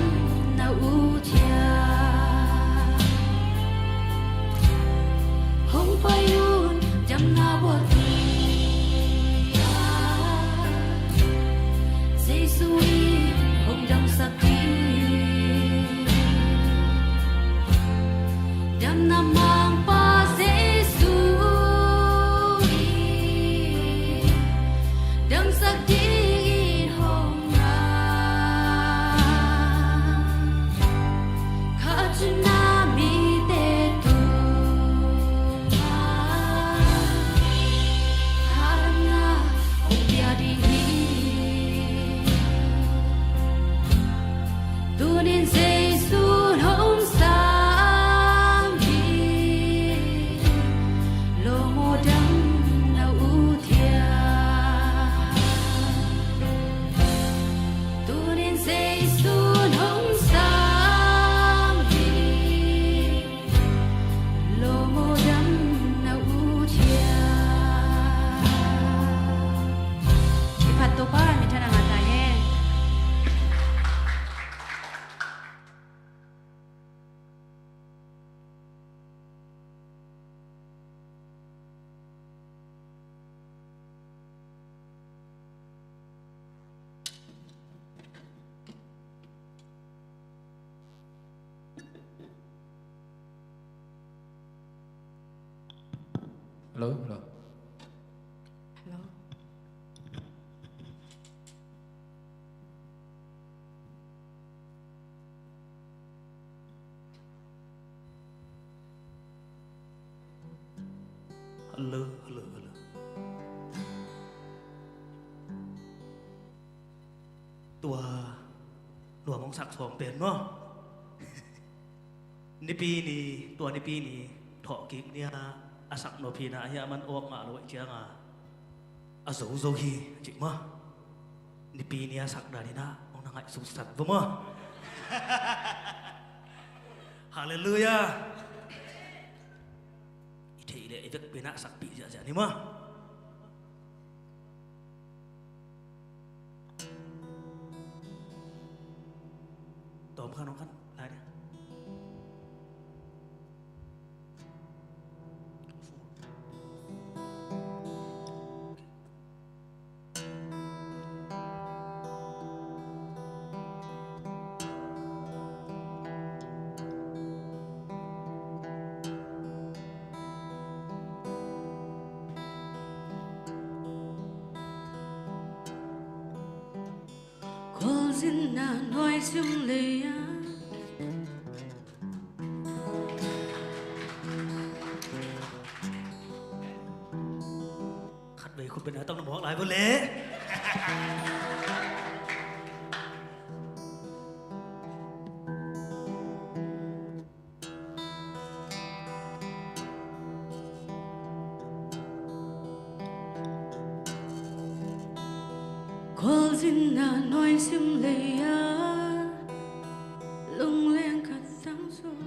na ut hiam? Hong pai un, damna bualtui ah Jesu in hong damsak ding. Damna mangpa Jesu in damsak dingin hong ngai. Kha cina mite tungah kha damna hong pia ding hi. Tunin Jesu hong sam hi. Lawm aw, dam na ut hiam? Tunin Jesu hong sam hi. Lawm aw, dam na ut hiam? Kiphat Topa min thang a ngah ta hen. Hello, hello. Hello. Hello, hello, hello. Tua nuam hong sak sawm pen maw? Nipi ni, tua Nipi ni thawhkik ni-a a sak nop hi na, ahi a man awk ngah lo ahih cianga a zo zo hi a cih maw? Nipi ni a sak dan hi na, hong na ngaihsutsat va maw? Halleluiah. I theih leh i vekpi-in a sakpih ziahziah ni maw? Tawm khan hong khan lai dia. Khualzinna nuai sim lei-a. Khatvei khut beng a tawng na mawk lai vo le. Khualzinna nuai sim lei-a, lungleng khat tang sung.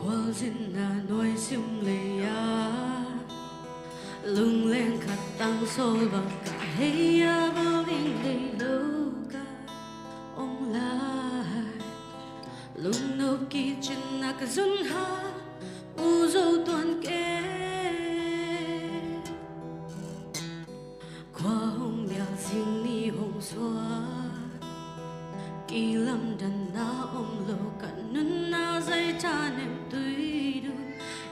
Khualzinna nuai sim lei-a, lungleng khat tang sawl bang ka hei a, bawlin lei lo ka om lai. Lungno kicin na ka zun ha, u zo tuan ke. Khua hong mial sing ni hong suak, kilamdanna om lo ka nunna, zai thanem tui dum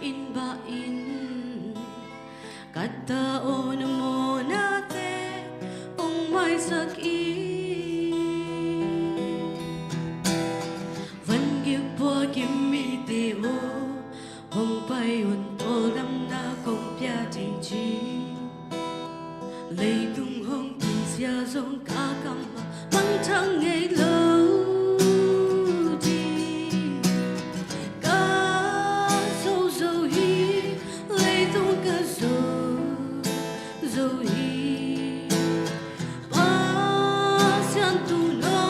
in bah in. Ka ta aw, na mawhnate hong maisak in. Van gik pua kim mite aw, hong pai un, tawldamna kong pia ding ci. Leitung hong kisia zong ka kam ah mangthang ngei lo ding. Ka zo zo hi, leitung ka zo zo hi. Pasian tuuno,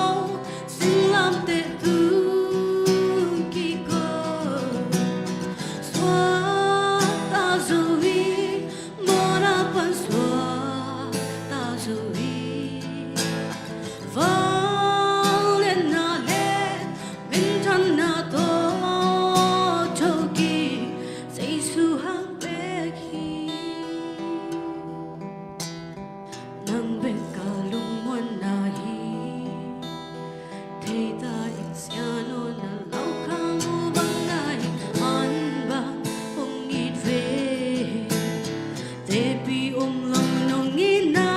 singlamteh tung kiko, suakta zo hi, mawhna pan suakta zo hi. Vangliatna le minthanna tawh thokik, Jesu hang bek hi. Nang bek ka lungmuanna hi. Thei ta in, Sia Naw na lau khang uh bang, na in an bang hong it ve. Tepi om lo nong itna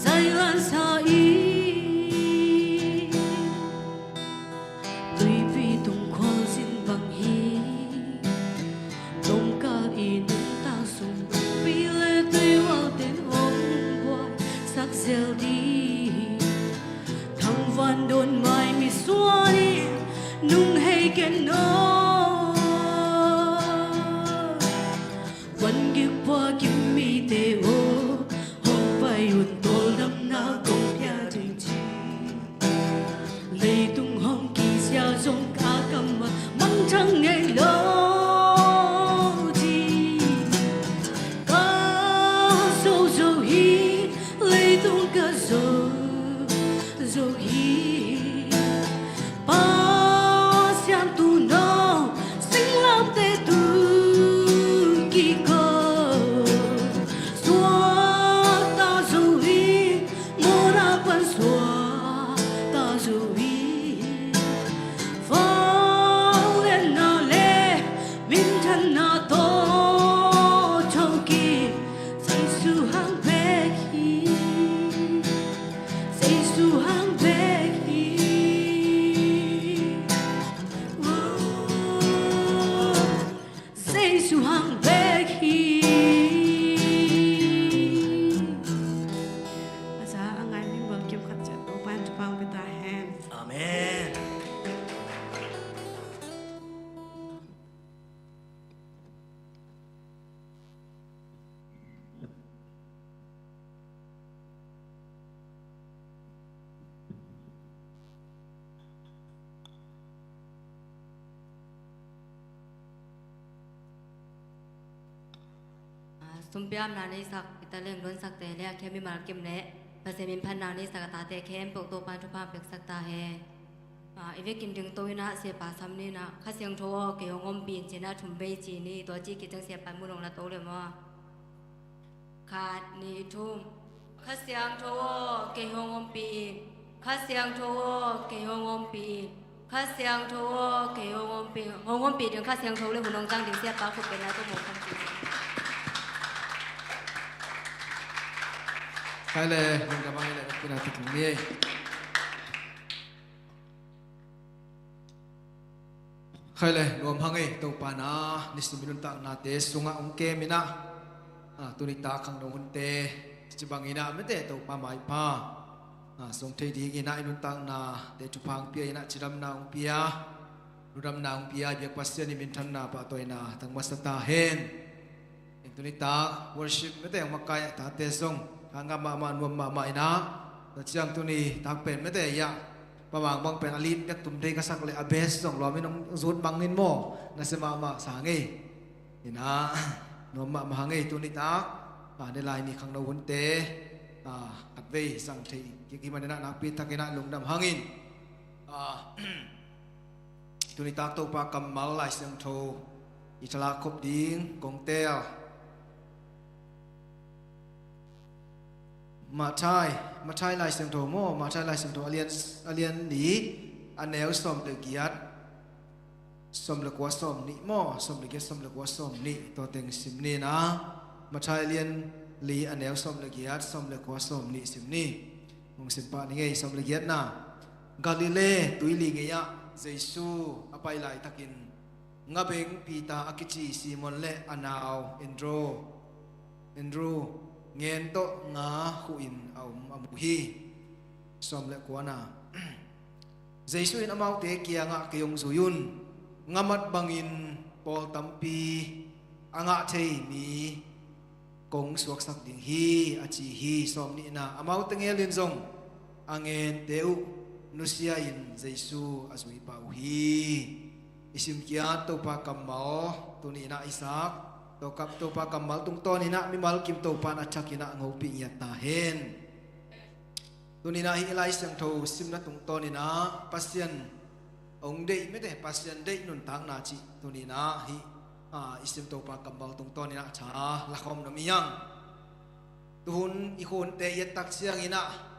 zai lansa in. Tuipi tung khualzin bang hi. Tongkal i nuntak sung, pi le tuihual ten hong buaisak zel ding. Thangvan dawn mai misuan in nung hei ken aw. Van gik pua kim mite aw, hong pai un, tawldamna kong pia ding ci. Leitung hong kisia zong ka kam ah mangthang ngei lo ding. Ka zo zo hi, leitung ka zo zo hi. Pasian tuuno, singlamteh tung kiko, suakta zo hi, mawhna pan suakta zo hi. Vangliatna le minthanna tawh thokik, Jesu hang bek hi. Jesu hang bek hi. Oh, Jesu hang bek hi. A za a ngai mi bang kim khat ciat Topa'n thupha hong pia ta hen. Amen. Sumpiamna neisak i taleng luansakte le a khe mimal kim le Pasian minphatna neisak a tate khempeuh Topa'n thupha hong piaksak ta hen. Ah, i vekin dingto in ah, Siapa sam ni in ah, Kha Siangtho aw, kei hong ompih in, ci-in ah thum vei ci ni. Tua ci khit ciang Siapa in mun hong la to le maw. Khat, nih, thum. Kha Siangtho aw, kei hong ompih in. Kha Siangtho aw, kei hong ompih in. Kha Siangtho aw, kei hong ompih in. Hong ompih ding Kha Siangtho le hun hong zang ding Siapa khut bengna tawh mawk kham ci. Khai le, lungdam hang ei le, ompihna tawh tung ni ei. Khai le, nuam hang ei, Topa in ah nisim i nuntaknate sungah hong kem in ah, ah, tuni tak khangno hunte ci bangin ah mite Topa maipha, ah, suang thei dingin ah i nuntaknate thupha hong pia in ah, cidamna hong pia, lungdamna hong pia, biak Pasian i minthanna pahtawina tang masa ta hen. Tuni tak worship mite hong makai a tate zong kha ngam mahmah, nuam mahmah in ah, tua ciang tuni tak pen mite ia Pamang bang pen a lead bek tum thei ka sak leh a bass zong lawm in hong zut bang in maw, nasia mahmah sa ngei. Ina, nuam mahmah ngei. Tuni tak, a, ne lai ni khangno hunte, a, khatvei zang thei kik hi man ina, nakpi tak ina lungdam hangin, a, tuni tak Topa kammal Lai Siangtho i thalak khop ding kong teel. Matthai, Matthai Lai Siangtho maw, Matthai Lai Siangtho a lian, a lian li, a neu sawm le giat, sawm le kua, sawm nih maw, sawm le giat, sawm le kua, sawm nih, tua teng sim ni ina. Matthai a lian li, a neu sawm le giat, sawm le kua, sawm nih sim ni. Hong sim pah ni ngei. Sawm le giatna. Galilee tuili gei-ah Jesu a pai laitakin ngabeng Peter a kici Simon le a nau Andrew, Andrew ngen tawh nga khuhin a om a mu hi. Sawm le kuana. Jesu in amaute kiangah, "Kei hong zui un, ngamat bangin pawl tampi a ngah thei mi kong suaksak ding hi," a ci hi. Sawm nihna. Amaute ngelin zong a ngente uh nusia-in Jesu a zui pah uh hi. I simkiat Topa kammal tuni ina i sak, Topa kammal tungtawn ina mimal kim Topa in a thak ina hong hopih ngiat ta hen. Tuni ina hih Lai Siangtho simna tungtawn ina Pasian hong deih mete, Pasian deih nuntakna cih tuni ina hih, a, i sim Topa kammal tungtawn ina tha lakhawm nuam hi hang. Tuhun i khunte i et tak ciang ina,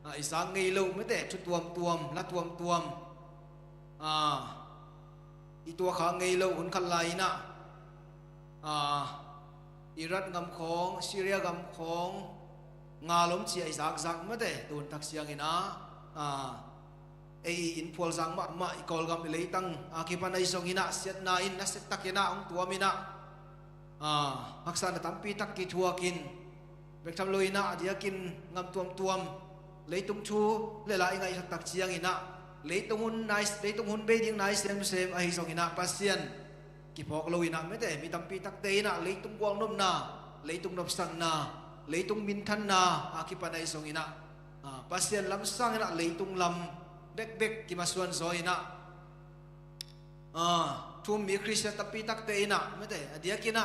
a, i zak ngei lo mete, thu tuamtuam, la tuamtuam, a, i tuakhak ngei lo hun khat lai ina, a, Iraq gam khawng, Syria gam khawng, ngal om ci-a i zakzak mete, tuhun tak ciang ina, a, ei i innphual zak mahmah i Kawlgam i leitang a kipan ahi zong ina siatna in nasia tak ina hong tuam ina, a, haksatna tampi tak kithuakin, bek tham lo ina a diakin gam tuamtuam, leitung thu le la i ngaihsak tak ciang ina, leitung hun nai, leitung hun bei ding nai semsem ahi zong ina Pasian kiphawk lo ina mete, mi tampi takte ina leitung gualnopna, leitung nopsakna, leitung minthanna a kipan ahi zong ina, a, Pasian lam sang ina leitung lam bekbek kimasuan zaw ina, a, thu-um mi Khristian tampi takte ina mete, a diak ina,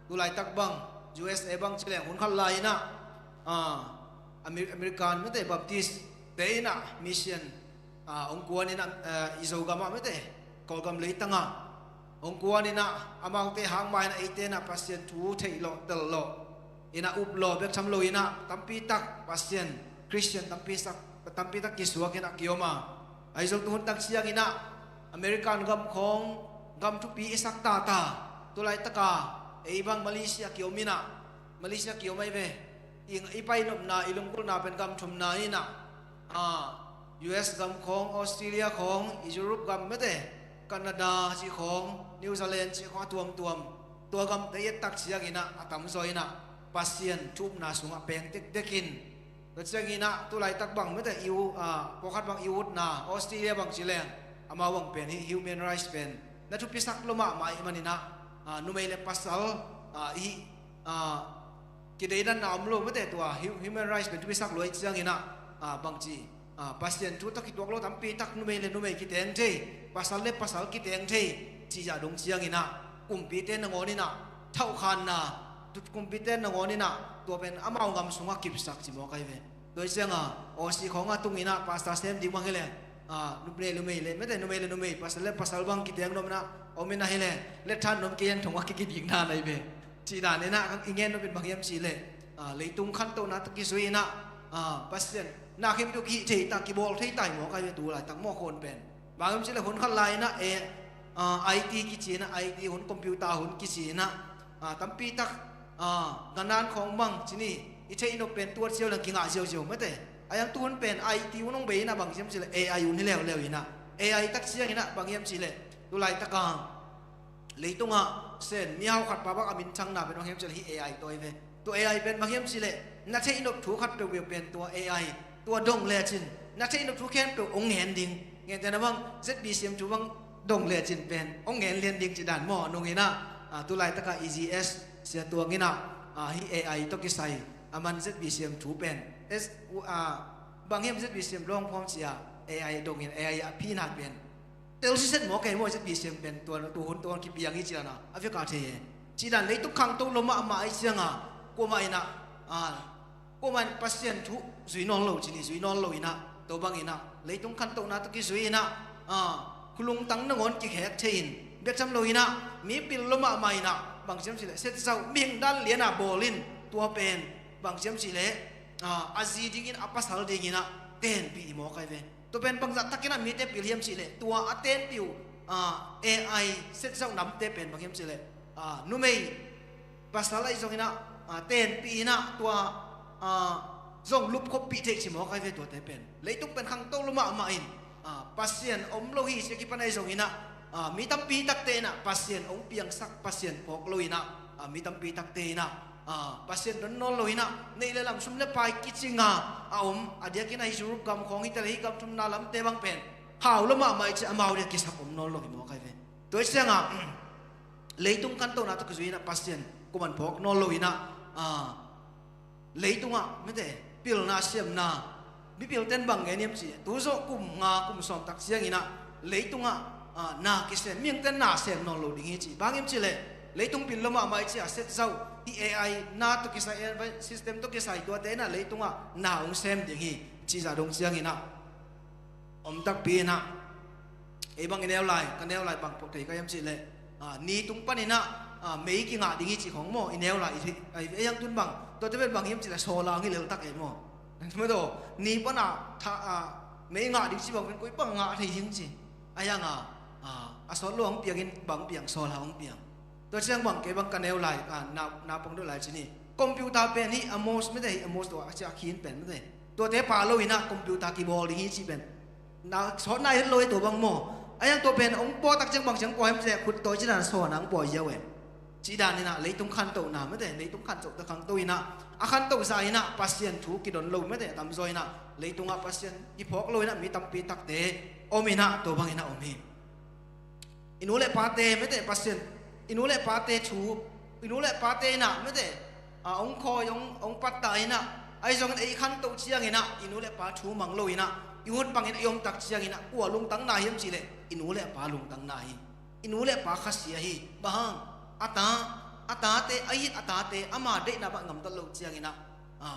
tu laitak bang U S A bang ci leng hun khat lai ina, a, Amer-, American mete Baptist te ina mission, a, hong kuan ina, a, i Zogam ah mete, Kawlgam leitang ah hong kuan ina, amaute hang mah ina eite ina Pasian thu theih lawh, tel lawh, ina up lawh, bek tham lo ina tampi tak Pasian, Khristian tampi sak, tampi tak kisuak ina kiom a. Ahi zong tuhun tak ciang ina American gam khawng gam thupi i sak tata, tu laitaka ei bang Malaysia kiom ina, Malaysia kiom ahi ve. I, i pai nopna, i lunggulhna pen gam thumna ina, a, U S gam khawng, Australia khawng, i Europe gam mete, Canada cih khawng, New Zealand cih khawng a tuamtuam. Tua gamte i et tak ciang ina a tamzaw ina Pasian thu-upna sungah peng tektek in. Tua ciang ina tu laitak bang mete i u, a, pawlkhat bang i utna, Australia bang ci leng, amau bang pen hih human rights pen na thupisak lua mahmah ahih man ina, a, numei le pasal, a, hih, a, kideidanna om lo mete, tua hu-, human rights pen thupisak lua ahih ciang ina, a, bangci, a, Pasian thu tawh kituak lo tampi tak numei le numei kiteng thei, pasal le pasal kiteng thei cih zah dong ciang ina kumpite nangawn ina thauhkhanna, tu-, kumpite nangawn ina tua pen amau gam sungah kipsak ci mawk ahi ve. Tua hi ciang a, Aussie khawng a tung ina pastor sem ding bang hi leh, a, numei le numei le mete, numei le numei, pasal le pasal bang kiteng nop ina om ina hi leh, let than nuam kei, an thong a kikidikna na hi ve. Cih dan ina i gen nop in bang hiam cih leh, a, leitung khantohna tawh kizui ina, a, Pasian na khempeuh kihih thei ta, kibawl thei ta hi mawk ahi ve tu laitak maw, khun pen. Bang hiam cih leh hun khat lai ina, e, a, I T kici ina, I T hun, computer hun kici ina, a, tampi tak, a, ganan khawng bang ci ni, i theih nop pen tuat ziau leng kingah ziauziau mete. A, a yang tuhun pen I T hun hong bei ina bang hiam cih leh A I hun hi leuleu ina. A I tak ciang ina bang hiam cih leh tu laitaka leitungah sen mihau khat pa bang a minthangna pen bang hiam cih leh hih A I tawh hi ve. Tua A I pen bang hiam cih leh na theih nop thu khat peuhpeuh pen tua A I, tua dong lecin na theih nop thu khempeuh hong ngen ding. Gentehna bang Z B C M thu bang dong lecin pen hong ngen lian ding cih dan maw, nung ina, a, tu laitaka E G S sia tuang ina, a, hih A I tawh kisai a man Z B C M thu pen, S, a, bang hiam Z B C M lawng phawm cia, AI dongin AI a phina pen tel siset maw kei maw, ZBCM pen tua, tua hun tua kipiang hi ciana a veka thei e. Cidan leitung khangto lo mahmah ahi cianga kuamah inah, a, kuamah in Pasian thu zui nawn lo cini, zui nawn lo inah, tua bang inah leitung khantohna tawh kizui inah, a, khulungtang nangawn kikhek thei in, biakcam lo inah mi pil lo mahmah inah, bang ciam cileh set zauh mihing dan liana bawl in, tua pen bang ciam cileh, a, a zi dingin a pasal dinginah tenpih i mawk ai ve. Tua pen bangzah takinah mite pil hiam cihleh, tua a tenpih uh, a, AI set zauh namte pen bang hiam cihleh, a, numei pasal ahi zonginah, a, tenpih inah tua, a, zong lupkhoppih theih ci mawk ai ve. Tuate pen leitung pen khangto lo mahmah in, a, Pasian om lo hi ci a kipan ahi zonginah, a, mi tampi takte inah Pasian hong piangsak, Pasian phawk lo inah, a, mi tampi takte inah, a, Pasian don nawn lo inah neih le lam, sum le pai kicinga a om, a diakin ahi Europe gam khawng hi tele, hi gam thumna lamte bang pen hau lo mahmah i ci, amau dia kisap om nawn lo hi mawk ai ve. Tua i cianga leitung khantohna tawh kizui inah Pasian kuaman phawk nawn lo inah, a, leitungah mite pilna siamna, mipilten bang ngen hiam ci, tu zawh kum nga kum sawm tak cianginah leitungah, a, na kisem, mihingten na sem nawn lo ding hi ci. Bang hiam cihleh leitung pil lo mahmah i ci a set zauh hi, AI na tawh kisai, AI system tawh kisai, tuate inah leitungah na hong sem ding hi cihzah dong cianginah om takpi inah, ei bang i neu lai, ka neu lai bang phawk thei ka hiam cihleh, a, ni tung paninah, a, mei kingah ding hi ci khong maw i neu lai i thei, a, ei hang tun bang, tuate pen bang hiam cihleh sawla hong hi leltak ei maw. Maw taw, ni panah tha, a, mei ngah ding ci bang pen koi bang ngah thei hiam ci. A hianga, a, a sawt lo hong piangin bang piang, sawla hong piang. Tua ciang bang kei bang ka neu lai, a, na, na pong deuh lai ci ni. Computer pen hi Amos mite, hi Amos tua a cia khin pen mite. Tuate pa lo inah computer kibawl ding hi ci pen. Na sawt nai het lo e tua bang maw. A hiang tua pen hong pawtak ciang bang ciang pua hiam cih leh khut tawi cidan sawna hong pua hiau e. Cidan inah leitung khantohna mite, leitung khantoh ta khangto inah a khantoh zah inah Pasian thu kidon lo mite a tamzaw inah leitungah Pasian kiphawk lo inah mi tampi takte om inah tua bang inah om hi. I nu le pate mite Pasian, i nu le pate thu, i nu le pate inah mite, a, hong khawi, hong, hong pattah inah, ahi zongin ei khantoh cianginah i nu le pa thu mang lo inah i hun bangin ei omtak cianginah kua lungtang na hiam cihleh i nu le pa lungtang na hi. I nu le pa khasia hi. Bang hang? A ta, a tate, a it a tate ama deihna bang ngamtat lo cianginah, a,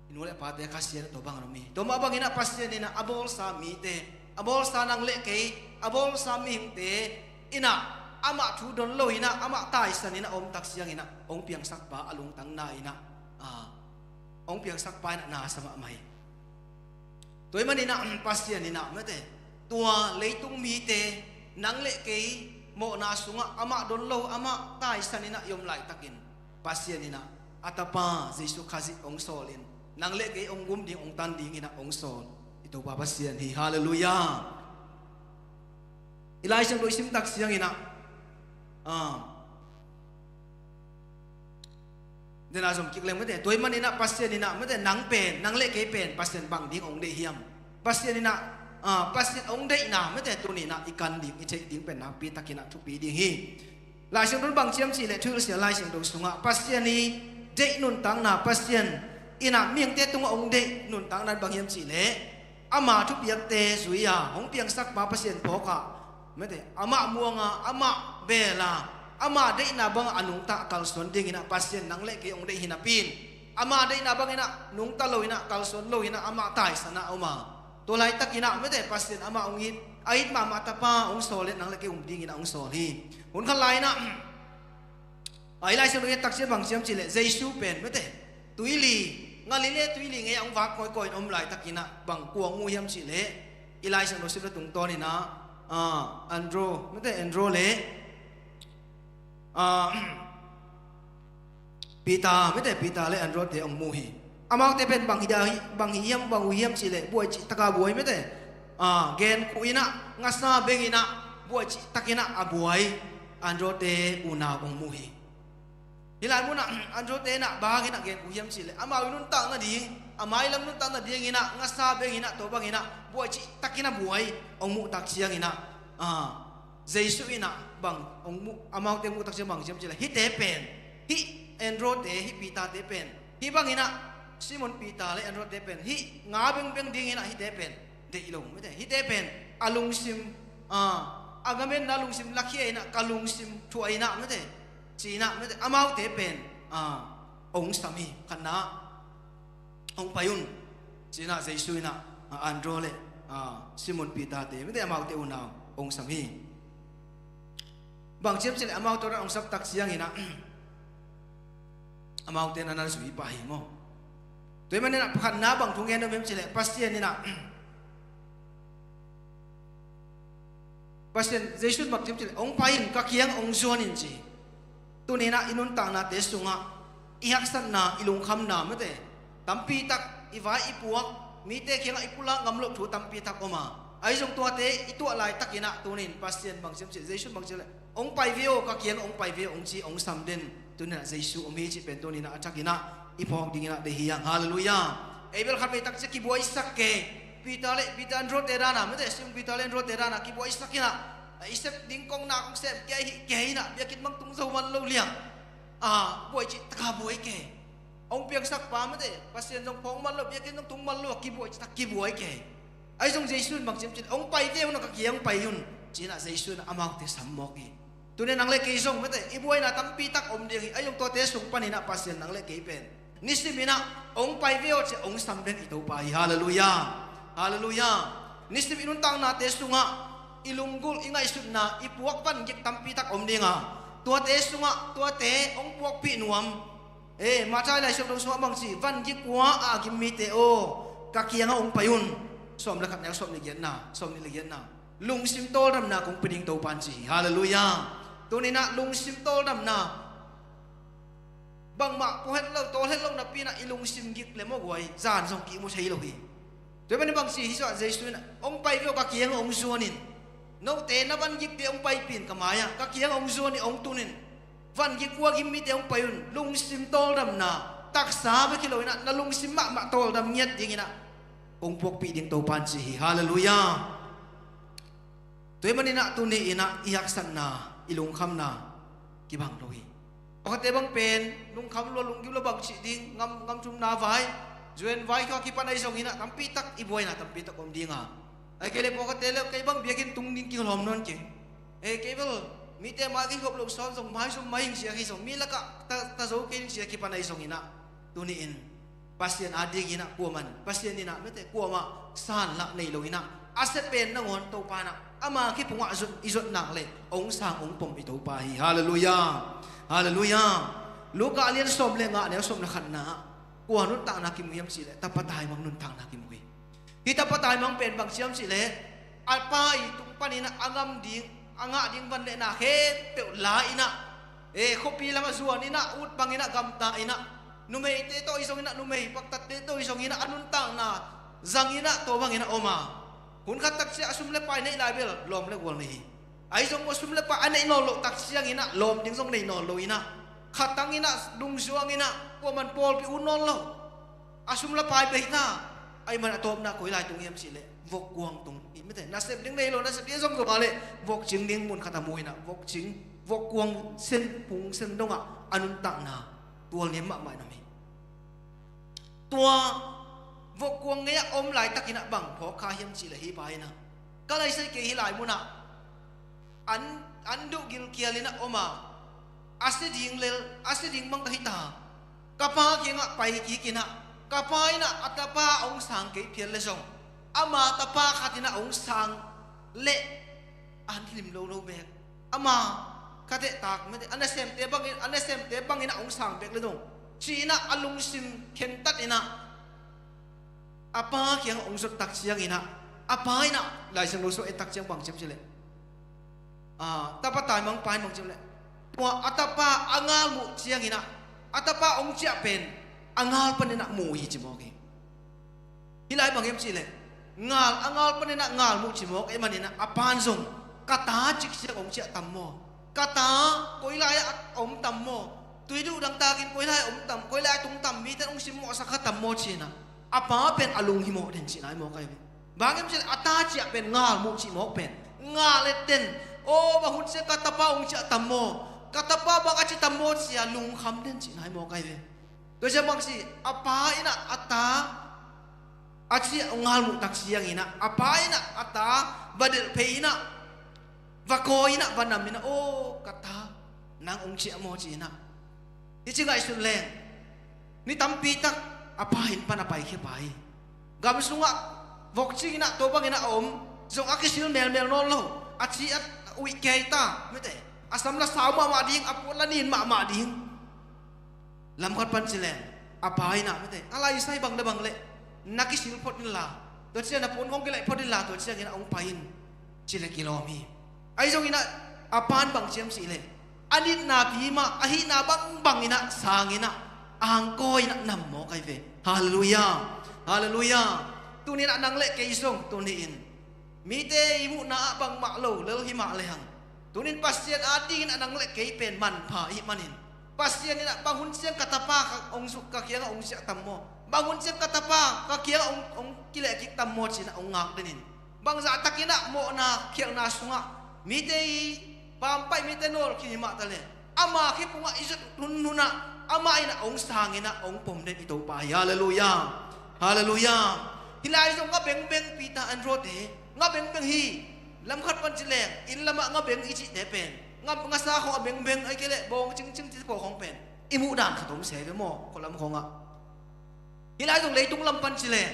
i nu le pate khasia na tua bang a om hi. Tua mah banginah Pasian inah a bawlsa mite, a bawlsa nang le kei, a bawlsa mihingte inah amah thu don lo inah amah taisan inah a omtak cianginah hong piangsak pa a lungtang na inah, a, hong piangsak pa inah na sa mahmah hi. Tua ahih maninah Pasian inah mite, tua leitung mite nang le kei mawhna sungah amah don lo, amah taisan inah i om laitakin Pasian inah a tapa Jesu Khazih hong sawlin nang le kei hong gum ding, hong tan ding inah hong sawl i Topa Pasian hi. Halleluiah. I Lai Siangtho i simtak cianginah, a, dena zom kik leng mite, tua ahih maninah Pasian inah mite nang pen, nang le kei pen Pasian bang ding hong deih hiam? Pasian inah, a, Pasian hong deihna mite tuni inah i kan ding, i theih ding pen nakpi takinah thupi ding hi. Lai Siangtho bang ciam cihleh thuhilhsia Lai Siangtho sungah Pasian i deih nuntakna, Pasian inah mihingte tungah hong deih nuntakna bang hiam cihleh ama thupiakte zui-a hong piangsak pa Pasian phawkah mite amah muanga, amah bela, ama deihna bangah a nungta a kalsuan dinginah Pasian nang le kei hong deih hi napi-in ama deihna banginah nungta lo inah kalsuan lo inah amah taisanah a om a, tua laitakinah mite Pasian amah hong it, a it mahmah tapa hong sawl in nang le kei um dinginah hong sawl hi. Hun khat lai-inah, a, i Lai Siangtho i et takciang bang ciam cihleh Jesu pen mite tuili, Galilee tuili ngei-ah hong vak kawikawi in om laitakinah bang kua hong mu hiam cihleh i Lai Siangtho simna tungtawninah, a, Andrew mite, Andrew le, a, Peter mite, Peter le Andrew te hong mu hi. Amaute pen bang hi, bang hi hiam, bang uh hiam cihleh buai cihtaka buai mite, a, genkhuh inah ngasa benginah buai cihtakinah a buai Andrew te unau hong mu hi. Hih lai munah Andrew te inah bang inah genkhuh hiam cihleh amau i nuntak nading, a mailam nuntak nadinginah ngasa benginah tua banginah buai cihtakinah buai hong muhtak cianginah, a, Jesu inah bang hong muh, amaute muhtak ciang bang hiam cihleh hihte pen, hih Andrew te, hih Peter te pen, hih banginah Simon Peter le Andrew te pen hih nga bengbeng dinginah hihte pen deih lo mete. Hihte pen a lungsim, a, a ngamenna lungsim lakhia inah, ka lungsim thuah inah mete, ci inah mete, amaute pen, a, hong sam hi. Khatna ah, hong pai un, ci inah Jesu inah, a, Andrew le, a, Simon Peter-te mete, amaute unau hong sam hi. Bang ci hiam cih leh amaute hong sam tak ciang inah amaute na na zui pah hi maw. Tua ahih manin ah pakhatna bang thu ngen nuam hiam cih leh Pasian inah, Pasian, Jesu in bang ci hiam cih leh, hong pai in, ka kiang hong zuan in, ci hi. Tuni inah i nuntaknate sungah i haksatna, i lungkhamna mete, tampi tak i vai i puak, mite kiangah i pulak ngam loh thu tampi tak om a, ahi zong tuate i tuah laitak inah tuni in Pasian bang ci hiam cih leh, Jesu bang ci hiam cih leh, hong pai ve aw, ka kiang hong pai ve aw, hong ci, hong sam den tuni inah Jesu om hi cih pen tuni inah a thak inah i phawk ding inah deih hi hang. Halleluiah. Ei bel khatvei tak ciang kibuaisak kei. Peter le, Peter, Andrew-te dan a mete, Simon Peter le Andrew-te dan a kibuaisak inah, a, i sep ding kong na kong sem kei hi, kei inah biakinn bang tung zo man lo liang. A, buai cih tak a buai kei. Hong piangsak pa mete, Pasian zong phawk man lo, biakinn zong tung man lo a kibuai cih tak kibuai kei. Ahi zong Jesu in bang ci hiam cih leh, hong pai ve un, ka kiang pai un, ci inah Jesu in amaute sam mawk hi. Tuni nang le kei zong mete, i buaina tampi tak om ding hi. Ahi zong tuate sung panin ah Pasian nang le kei pen nisim inah hong pai ve aw, ci-a hong sam den i Topa hi. Halleluiah. Halleluiah. Nisim i nuntaknate sungah i lunggulh, i ngaihsutna, i puak vangik tampi tak om ding a, tuate sungah tuate hong puakpih nuam. E, Matthai Lai Siangtho sungah bang ci, vangik kua a gim mite aw, ka kiangah hong pai un. Sawm le khat neu sawm nih giatna, sawm nih le giatna. Lungsim tawldamna kong pia ding Topa in ci hi. Halleluiah. Tuni inah lungsim tawldamna, bangmah pua het lo, tawl het lo napi inah i lungsim gik le maw guai, zan zong kimu thei lo hi. Tua ahih manin bang ci hi, sua Jesu inah, hong pai ve aw, ka kiangah hong zuan in. Note na vangikte hong paipih in ka mai-ah, ka kiangah hong zuan in, hong tun in. Vangik kua gim mite hong pai un. Lungsim tawldamna, taksa bek hi lo inah, na lungsim mahmah tawldam ngiat ding inah kong puakpih ding Topa in ci hi. Halleluiah. Tua ahih manin ah tuni inah i haksatna, i lungkhamna kibang lo hi. Pawlkhatte bang pen lungkham lua, lunggim lua, bang cih ding, ngam, ngam thumna vai, zuan vai khawng a kipan ahi zong inah tampi tak i buaina tampi tak om ding a. Ahih kei leh pawlkhatte le kei bang biakinn tung ding kilawm nawn keng. E, kei bel mite mai kei khop lo sawn zong maizum mai ing ci-a kei zong, mi lakah ta, ta zo kei ing ci-a kipan ahi zong inah tuni in Pasian a ding inah kuaman, Pasian inah mete kuamah sanlah nei lo inah, a sia pen nangawn Topa inah ama kiphungah zot, i zot nak leh hong sang hong pom i Topa hi. Halleluiah. Halleluiah. Luka a lian sawm le nga, a neu sawm le khatna ah kua nuntakna kimu hiam cih leh tapa taimang nuntakna kimu hi. Hih tapa taimang pen bang ci hiam cih leh, a pa i tung panin ah a ngam ding, a ngah ding van le na khempeuh la inah, e, khuapi lamah zuan inah, ut bang inah gamta inah, numeite tawh hi zong inah, numei paktatte tawh hi zong inah, a nuntakna zang inah, tua bang inah om a. Hun khat tak ciang a sum le pai neih lai bel lawm le gual nei hi. Ahi zong maw, sum le pai a neih nawn loh tak ciang inah lawm ding zong nei nawn lo inah, khatang inah, lungzuang inah, kuaman pawlpi ut nawn lo. A sum le pai bei ta. Ahih manin a tawpna koi lai tung hiam cih leh vok kuang tung. I mite, nasep ding nei lo, nasep ding zong zo mah leh vok cing ding mun khat a mu inah, vok cing, vok kuang sen, pung sen dongah a nuntakna tual niam mahmah in om hi. Tua vok kuang ngei-ah om laitak inah bang phawk kha hiam cih leh hih pa inah, ka laisai kei hih lai munah an, an duh gilkial inah om a, a sia ding lel, a sia ding bang ka hi ta. Ka pa kiangah pai kik inah, ka pa inah a tapa hong sang kei phial le zong, ama tapa khat inah hong sang leh an lim lo lo bek. Ama ka tehtak mete, a nasemte bangin, a nasemte bangin a hong sang bek le dong, ci inah a lungsim khentat inah, a pa kiangah hong zot tak ciang inah, a pa inah Lai Siangtho sung et tak ciang bang ci hiam cih leh, a, tapa taimang pa in bang ci hiam leh, tua a tapa a ngal muh ciang inah, a tapa hong ciah pen a ngal pan inah mu hi ci mawk hi. Hih lai bang hiam cih leh, ngal, a ngal pan inah ngal muh ci mawk ahih manin ah a pa in zong, ka ta cik ciang hong ciah tam maw, ka ta koi lai-ah a om tam maw, tui duh dangtakin koi lai a om tam, koi lai a tung tam, mite in hong simmawhsak kha tam maw ci inah, a pa pen a lunghimawh den cihna hi mawk ahi ve. Bang hiam cih leh a ta ciah pen ngal muh cih mawk pen ngal et den. Aw, bang hun ciang ka tapa hong ciah tam maw, ka tapa bang a ci tam maw ci-a lungkham den cihna hi mawk ahi ve. Tua ciang bang ci, a pa inah a ta A ciah hong galmuh tak ciangin ah, a pa in ah a ta va delh phei in ah, va kawi in ah, va nam in ah, "Aw ka ta, nang hong ciah maw?" ci in ah. Hih ci ngaihsun leng, ni tampi tak a pa inn pan a paikhia pa hi. Gam sungah vok cing in ah, tua bangin ah a om, zong a kisil melmel nawn lo. A ciah a uih kei ta, mite. A sam la sau mahmah ding, a puan la nin mahmah ding. Lamkhat pan ci leng, a pa in ah, mite, a laisai bang le bang le na kisil phot inla, tua ciang na puan khawng kilaih phot inla, tua ciangin ah hong pai in, ci le kilawm hi. Ahi zongin ah, a pa in bang ci hiam cih leh, a nitna pi mah, a hihna bangbang in ah sang in ah, a hong kawi in ah nam mawk ahi ve. Halleluiah. Halleluiah. Tuni in ah nang le kei zong tuni in, mite i muhna ah bangmah lo lel hi mah le hang, tuni in Pasian adingin ah nang le kei pen manpha i hih manin, Pasian in ah, "Bang hun ciang ka tapa ka hong zuk ka kiangah hong ciah tam maw? Bang hun ciang ka tapa ka kiangah hong, hong kilehkik tam maw?" ci in ah hong ngak den in. Bangzah takin ah mawhna khialhna sungah mite i pampaih, mite nawlkhin hi mah ta leh, ama khepungah i zut hunhun ah, amah in ah hong sang in ah hong pom den i Topa hi. Halleluiah. Halleluiah. Hih lai zong nga bengbeng, Peter, Andrew-te nga bengbeng hi. Lamkhat pan ci leng, inn lamah nga beng i cihte pen, nga, nga sa khawng a bengbeng, ahih kei leh bawng cingcing ci khawng pen, i muh dan khat om se ve maw, khualam khawngah. Hih lai zong leitung lam pan ci leng,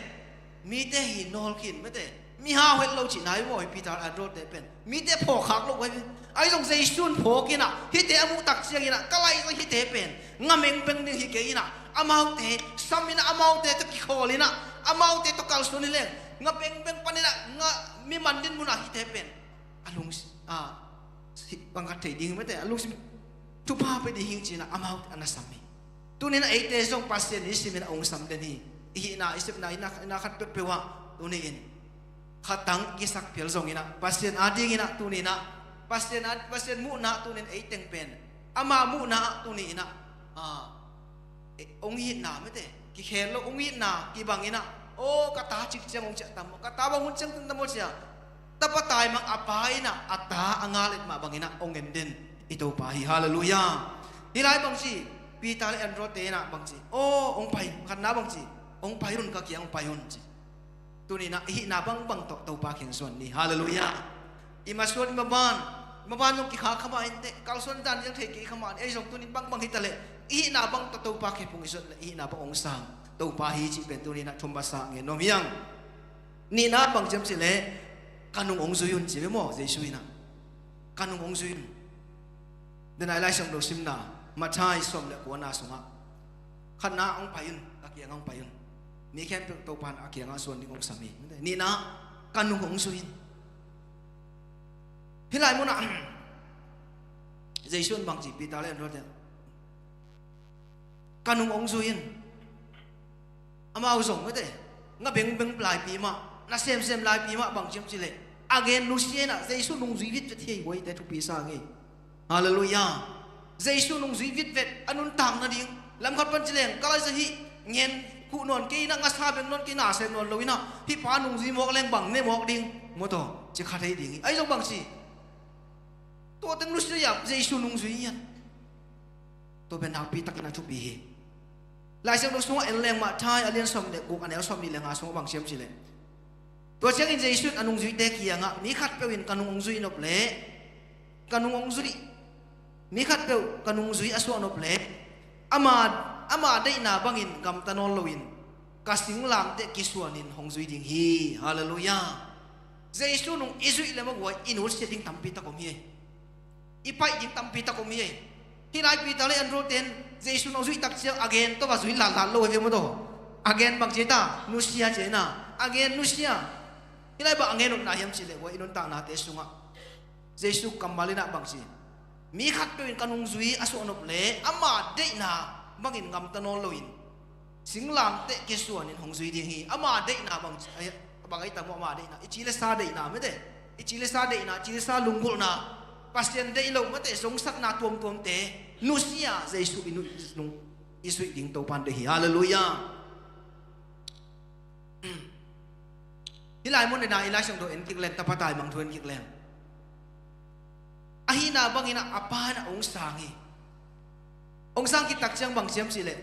mite hi nawlkhin, mite, mi hau het lo cihna hi maw, hi Peter, Andrew-te pen. Mite phawk khak lo ahi ve. Ahi zong Jesu in phawk in ah, hihte a muh tak ciangin ah, ka laizang hihte pen nga bengbeng ding hi kei in ah, amaute sam in ah, amaute tawh kikhawl in ah, amaute tawh kalsuan hi leng, nga bengbeng pan in ah, nga mi man din mun ah hihte pen a lungsim, a, si-, pangkhat thei ding, mite, a lungsim thupha pia ding hi ci in ah, amaute a na sam hi. Tuni in ah eite zong Pasian in i sim in ah hong sam den hi. I hihna, i sepna, i na, i na khat peuhpeuh ah tuni in khatang kisak phial zongin ah, Pasian adingin ah tuni in ah, Pasian a, Pasian muhna ah tuni in ei teng pen, ama muhna ah tuni in ah, a, eh, hong itna, mite, kikhel lo, hong itna kibang in ah, "Aw ka ta, cik ciang hong ciah tam maw? Ka ta, bang hun ciang tam maw?" ci a, tapa taimang a pa in ah a ta a ngal et mah bangin ah hong en den i Topa hi. Halleluiah. Hih lai bang ci, Peter le Andrew-te in ah bang ci, "Aw hong pai, khatna bang ci, hong pai un, ka kiang hong pai un," ci. Tuni in ah i hihna bangbang tawh Topa kiang zuan ni. Halleluiah. I masuan, i maban, i maban zong kikhak kha mah inteh, kalsuan dan ciang thei kei kha mah ni. Ei zong tuni in bangbang hi ta leh, i hihna bang tawh Topa khepung i zuan leh, i hihna bang hong sang Topa hi cih pen tuni in ah thum masa ngen nuam hi hang. Nihna bang ci hiam cih leh, "Ka nung hong zui un," ci ve maw, Jesu in ah. "Ka nung hong zui un." Denai Lai Siangtho simna, Matthai sawm le kuana sungah, "Khatna hong pai un, ka kiangah hong pai un. Mi khempeuh Topa in a kiangah zuan ding hong sam hi." Nihna, "Ka nung hong zui un." Hih lai munah Jesu in bang ci, Peter le Andrew-te, "Ka nung hong zui un." Amau zong, mite, nga bengbeng laipi mah, na semsem laipi mah, bang ci hiam cih leh, a gen nusia in ah, Jesu nungzui vitvet hi ei, huaite thupi sa ngei. Halleluiah. Jesu nungzui vitvet a nuntak nading, lamkhat pan ci leng, ka laizang hih ngen khuh nawn kei in ah, ngasa beng nawn kei, na sem nawn lo in ah, hih pa nungzui mawk leng bang ne mawk ding, maw taw, ci kha thei ding hi. Ahi zong bang ci, tua teng nusia hiam, Jesu nungzui hiam? Tua pen nakpi takin a thupi hi. Lai Siangtho sungah en leng, Matthai a lian sawm le guk, a neu sawm nih le nga sungah bang ci hiam cih leh, tua ciangin Jesu in a nungzuite kiangah, "Mi khatpeuh in ka nung hong zui nop leh, ka nung hong zui, mi khatpeuh ka nungzui a suah nop leh, ama, ama deihna bangin gamta nawn loin, ka singlamteh kisuanin hong zui ding hi." Halleluiah. Jesu nung i zuih leh maw, guai, i nusia ding tampi tak om hi. I paih ding tampi tak om hi. Hih lai Peter le Andrew-te'n Jesu nung zuih tak ciang a gen tawh va zui latlat lo hi ve maw taw. A gen bang ci ta, nusia ci na. A gen nusia. Hih lai bang a gen nopna hiam cih leh, guai, i nuntaknate sungah Jesu kammal in ah bang ci, "Mi khatpeuh in ka nungzui a suah nop leh, ama deihna bangin gamta nawn loin, singlamteh kisuanin hong zui ding hi." Ama deihna bang, bang ai tam maw, ama deihna. I ci le sa deihna, mite. I ci le sa deihna, ci le sa lunggulhna, Pasian deih lo, mite, zongsakna tuamtuamte nusia, Jesu i nung, i zuih ding Topa'n deih hi. Halleluiah. Hih lai mun in ah i Lai Siangtho en kik leng, tapa taimang thu en kik leng, a hihna bangin ah a pa in ah hong sang hi. Hong sang khit tak ciang bang ci hiam cih leh,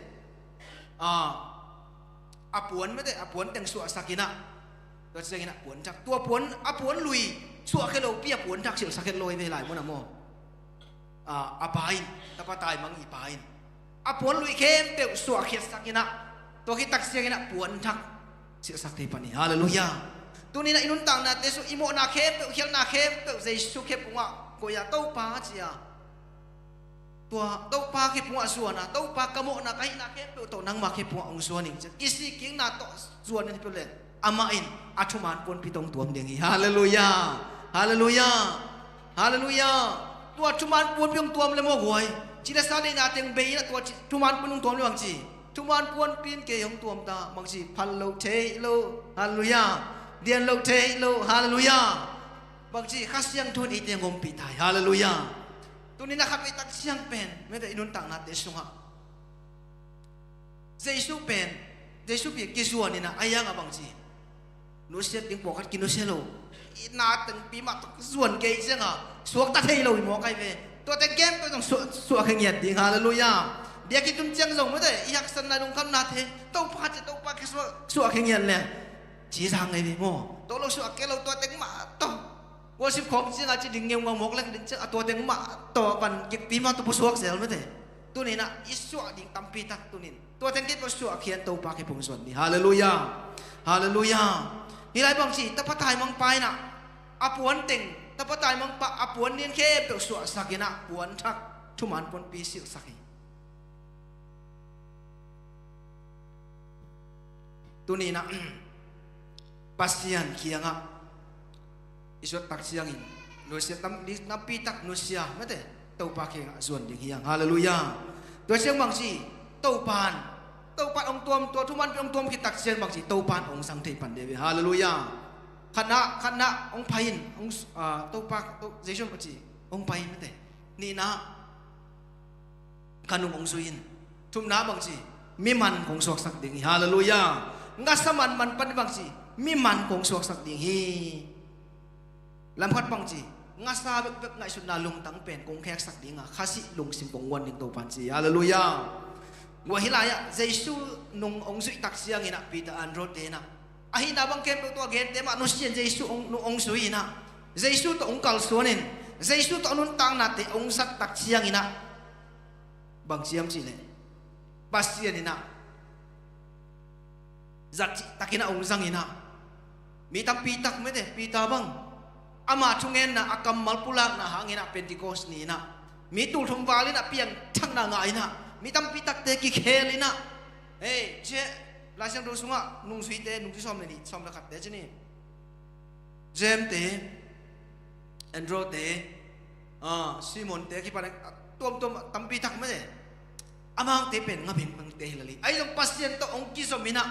a, a puan mete, a puan teng suahsak inah, tua cianginah puan thak, tua puan, a puan lui suahkhia lopi a puan thak silhsak het lo hi ve lai munah maw. A, a pa in, tapa taimang i pa in a puan lui khempeuh suahkhiatsak inah, tua khit tak cianginah puan thak silhsak thei pan hi. Halleluiah. Tuninah i nuntaknate sung i mawhna khempeuh, khialhna khempeuh Jesu khe pungah koih a, Topa ci a, tua Topa khe pungah zuan a, Topa ka mawhna ka hihna khempeuh tawh nangma khe pungah hong zuan ing ci a kisikkikna tawh zuan in hi peuh leh amah in a thuman puanpi tawh hong tuam ding hi. Halleluiah. Halleluiah. Halleluiah. Tua thuman puanpi hong tuam le maw guai, ci le sa deihna teng bei inah tua thuman puan hong tuam le bangci, thuman puanpi in kei hong tuam ta, bangci, phal lo thei lo. Halleluiah. Dian lo thei lo. Halleluiah. Bangci, Kha Siangtho in eite hong ompih ta hi. Halleluiah. Tuninah khat vei tak ciang pen mete i nuntaknate sungah Jesu pen, Jesu pi kizuan inah a hiangah bangci, nusiat ding pawlkhat kinusia lo. I na tengpi mah tawh zuan kei cianga suakta thei lo hi mawk ai ve. Tua teng khempeuh zong suah, suahkhia ngiat ding. Halleluiah. Biakinn tun ciang zong mete i haksatna lungkhamnate Topa ci, Topa khe suah, suahkhia ngiat le ci zang ai ve maw. Tawh lo suah kei lo, tua teng mah tawh. Worship khawng cianga ci ding ngeungau mawk lek ding ciang a tua teng mah tawh van kikpi mah tawh pusuak zel mete. Tuninah i suah ding tampi tak tunin tua teng kei pawh suahkhian Topa khe pung zuan ni. Halleluiah. Halleluiah. Hi lai bangci, tapa taimang pa inah a puan teng, tapa taimang pa a puan nin khempeuh suahsak inah puan thak, thuman puanpi silhsak hi. Tuninah Pasian kiangah i zuat tak ciangin nusia tam, tampi tak nusia mete Topa kiangah zuan ding hi hang. Halleluiah. Tua ciang bangci, Topan, Topan hong tuam, tua thuman pi hong tuam khit tak ciang bangci, Topan hong zang thei pan deuh hi. Halleluiah. Khatna, khatna hong pai in, hong, ah, Topa, To-, Jesu bangci hong pai in mete. Nihna ka nung hong zui in. Thumna bangci, mi man kong suaksak ding hi. Halleluiah. Ngasa manman pan bangci, mi man kong suaksak ding hi. Lamkhat bangci, ngasa bekbek ngaihsutna lungtang pen kong kheksak ding a, khasih lungsim kong guan ding Topan ci. Halleluiah. Tua hi lai-ah Jesu nung hong zuih tak cianginah Peter, Andrew te inah a hihna bang khempeuh tawh a gente mah nusia in Jesu hong, hong zui inah, Jesu tawh hong kalsuan in, Jesu tawh a nuntaknate hong zat tak cianginah bang ciam cihleh Pasian inah zat cihtakinah hong zang inah, mi tampi tak mete Peter bang ama thungenna a kammal pulakna hanginah Pentecost ni inah mi tulthum val inah piangthakna ngah inah mi tampi takte kikhel inah. Hei, cie, Lai Siangtho sungah nungzuite, nungzui sawm le nih, sawm le khatte ci ni. James te, Andrew te, ah, Simon te kipan a tuamtuam tampi tak mete. Amaute pen nga bengmangte hi lel hi. Ahi zong Pasian tawh hong kizom inah,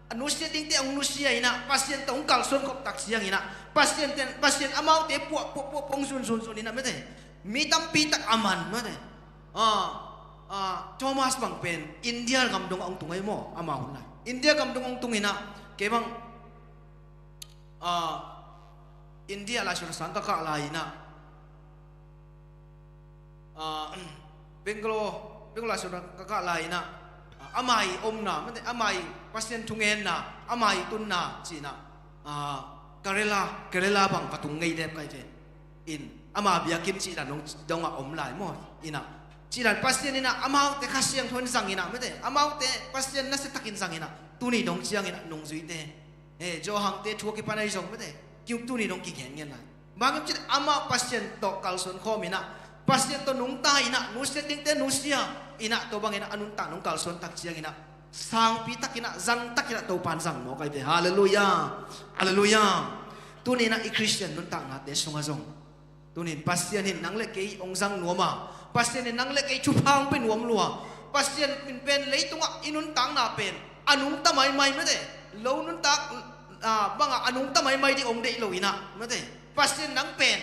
a nusia dingte hong nusia inah, Pasian tawh hong kalsuan khop tak cianginah Pasian ten, Pasian amaute puah puah puah puah hong zun zun zun inah mete. Mi tampi tak a man mete. Ah, ah, Thomas bang pen India gam dongah hong tung ahi maw, amau hun lai. India gam dongah hong tung inah, kei bang, ah, India Laisiangtho sang ka kah lai inah, ah, Bangalore, Bangalore Laisiangtho ka kah lai inah, ah, amai omna mete, amai Pasian thungenna, amai tunna ci inah, ah, Kerala, Kerala bang ka tung ngei dep kai ve. In, ama biakinn cihdan dong, dongah om lai maw inah. Cihdan Pasian inah amaute Kha Siangtho in zang inah mete, amaute Pasian nasia takin zang inah tuni dong cianginah nungzuite, eh, Johan te thu a kipan ahi zong mete, kiuk tuni dong kigen ngen lai. Bang hiam cihleh amah Pasian tawh kalsuan khawm inah, Pasian tawh nungta inah, nusia dingte nusia inah, tua bang inah a nuntak nong kalsuan tak cianginah sangpi takinah, zang takinah Topan zang mawk ai ve. Halleluiah. Halleluiah. Tuninah i Khristian nuntaknate sungah zong tunin Pasian in nang le kei hong zang nuam a, Pasian in nang le kei thupha hong pia nuam lua. Pasian in pen leitungah i nuntakna pen a nungta maimai mete, lo nuntak, ah, bangah a nungta maimai ding hong deih lo inah mete. Pasian nang pen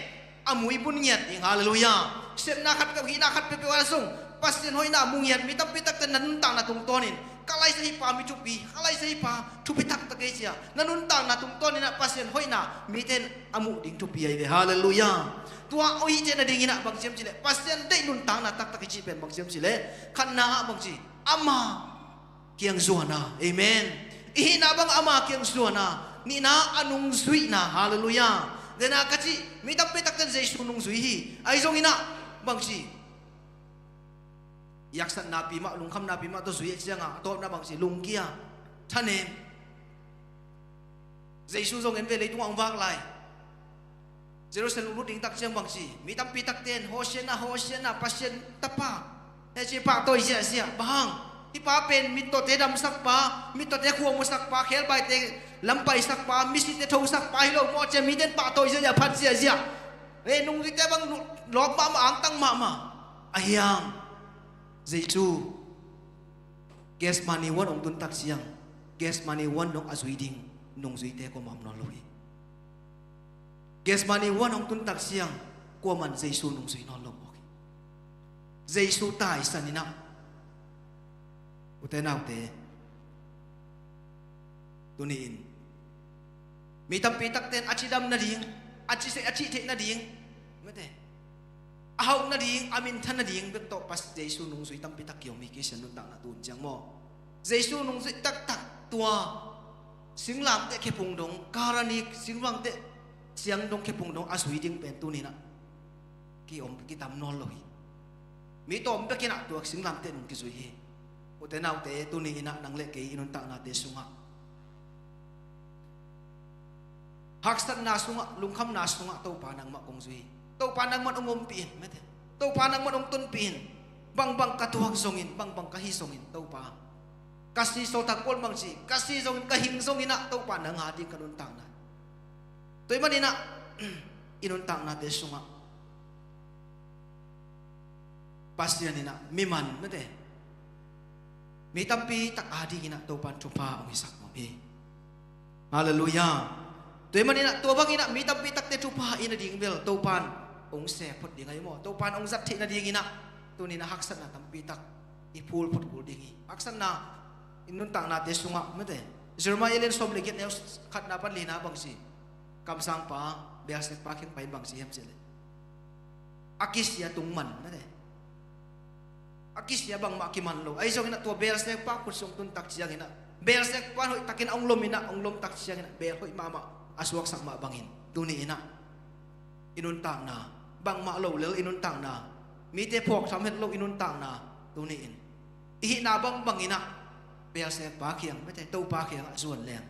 a muibun ngiat ding. Halleluiah. Sepna khat peuh, hihna khat peuhpeuh a sung Pasian hoihna a mu ngiat mi tampi takte na nuntakna tungtawnin, ka laisa hi pa mi thupi, ka laisa hi pa thupi taktak ei cia na nuntakna tungtawninah Pasian hoihna mite in a muh ding thupi ahi ve. Halleluiah. Tua hoih cian nadinginah bang ciam cihleh Pasian deih nuntakna taktak i cih pen bang ciam cihleh, khatna ah bang ci, ama kiang zuan a. Amen. I hihna bang ama kiang zuan a, nihna a nungzuihna. Halleluiah. Dena ka cih, mi tampi takten Jesu nungzui hi. Ahi zongin ah bangci, i haksatna pi mah, lungkhamna pi mah tawh zui a ciangah a tawpna bangci, lungkia, thanem. Jesu zong en ve, leitungah hong vak lai. Jerusalem lut ding tak ciang bangci, mi tampi takten, Hosianna, Hosianna, Pasian Tapa, heci pahtawi ziahziah. Bang hang? Hih pa pen mittawte damsak pa, mittawte khuamusak pa, khelbaite lampaisak pa, misite thosak pa hi lo maw, cia miten pahtawi ziahziah, phat ziahziah. Ei, nungzuite bang lawp mahmah, angtang mahmah. Ahi hang, Jesu Gethsemane huan hong tun tak ciang, Gethsemane huan dong a zui ding nungzuite kuamah om nawn lo hi. Gethsemane huan hong tun tak ciang, kuaman Jesu nungzui nawn lo mawk hi. Jesu taisan in ah, ute naute, tuni-in mi tampi takten a cidam nading, a ci, a cih theih nading, mate, a hauh nading, a minthan nading bek tawh Pasian Jesu nungzui tampi tak kiom hi, Khristian nuntakna tun ciang maw. Jesu nungzuih taktak, tua singlamteh khepung dong, Kalvari singlamteh ciang dong khepung dong a zui ding pen tuni-in ah kiom, kitam nawn lo hi. Mi tawm bekin ah tua singlamteh nung kizui hi. Ute naute, tuni-in ah nang le kei i nuntaknate sungah, haksatna sungah, lungkhamna sungah Topa nangmah kong zui. Topa nangmah hong ompih in, mate. Topa nangmah hong tonpih in. Bangbang ka tuak zongin, bangbang ka hi zongin, Topa, ka si, Sawltak Paul bangci, ka si zongin, ka hing zongin ah Topa nang ading ka nuntakna. Tua ahih manin ah i nuntaknate sungah Pasian in ah mi man, mate, mi tampi tak adingin ah Topan thupha hong hisak nuam hi. Halleluiah. Tua ahih manin ah tua bangin ah mi tampi takte thupha i na ding bel Topan hong sep phot ding ahi maw. Topan hong zat theih nadingin ah tuni-in ah haksatna tampi tak i phul phot kul ding hi. Haksatna i nuntaknate sungah, mate, Jeremiah lian sawm le giat, neu khatna pan lina bangci, kamsangpa, beelsekpa kiang pai-in bangci hiam cih leh, a kisia tung man, mate, a kisia bangmah kiman lo. Ahi zongin ah tua beelsekpa khut sung tun tak ciangin ah, beelsekpa hoih takin a hong lom in ah, hong lom tak ciangin ah beel hoih mahmah a suaksak mah bangin, tuni-in ah i nuntakna, bangmah lo lel i nuntakna, mite phawk tham het lo i nuntakna, tuni-in i hihna bangbangin ah beelsekpa kiang, mate, Topa kiangah zuan leng,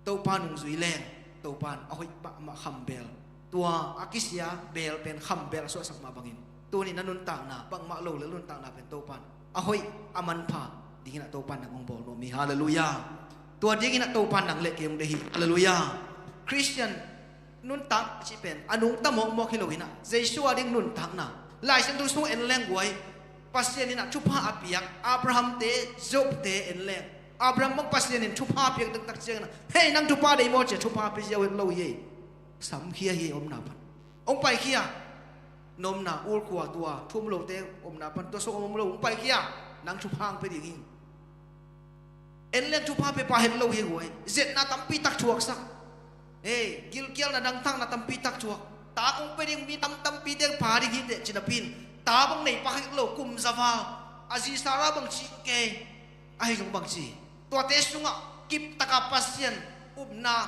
Topa nungzui leng, Topan a hoih mahmah kham beel, tua a kisia beel pen kham beel a suahsak mah bangin, tuni na nuntakna, bangmah lo lel nuntakna pen Topan a hoih, a manpha dingin ah Topan nang hong bawl nuam hi. Halleluiah. Tua dingin ah Topan nang le kei hong deih hi. Halleluiah. Khristian nuntak cih pen a nungta mawkmawk hi lo-in ah, Jesu ading nuntakna, Lai Siangtho sung en leng guai, Pasian in ah thupha a piak Abrahamte, Jobte en leng, Abraham bang Pasian in thupha a piak taktak ciangin ah, "Hei, nang thupha deih maw?" ci-a thupha pia ziau het lo hi. Samkhia hi, omna pan hong paikhia. Na omna, ul khua, tua thu om lote omna pan, tua sung om lo, hong paikhia. Nang thupha hong pia ding hi. En leng thupha pia pah het lo hi guai. Ziatna tampi tak thuaksak. Hei, gilkialna, dangtakna tampi tak thuak. Ta kong pia ding, mi tam tampi teng pha ding hi teh ci napi-in, ta bang nei pah het lo, kum za val. A zi Sarah bang ci kei. Ahi zong bangci, tuate sungah kiptaka Pasian upna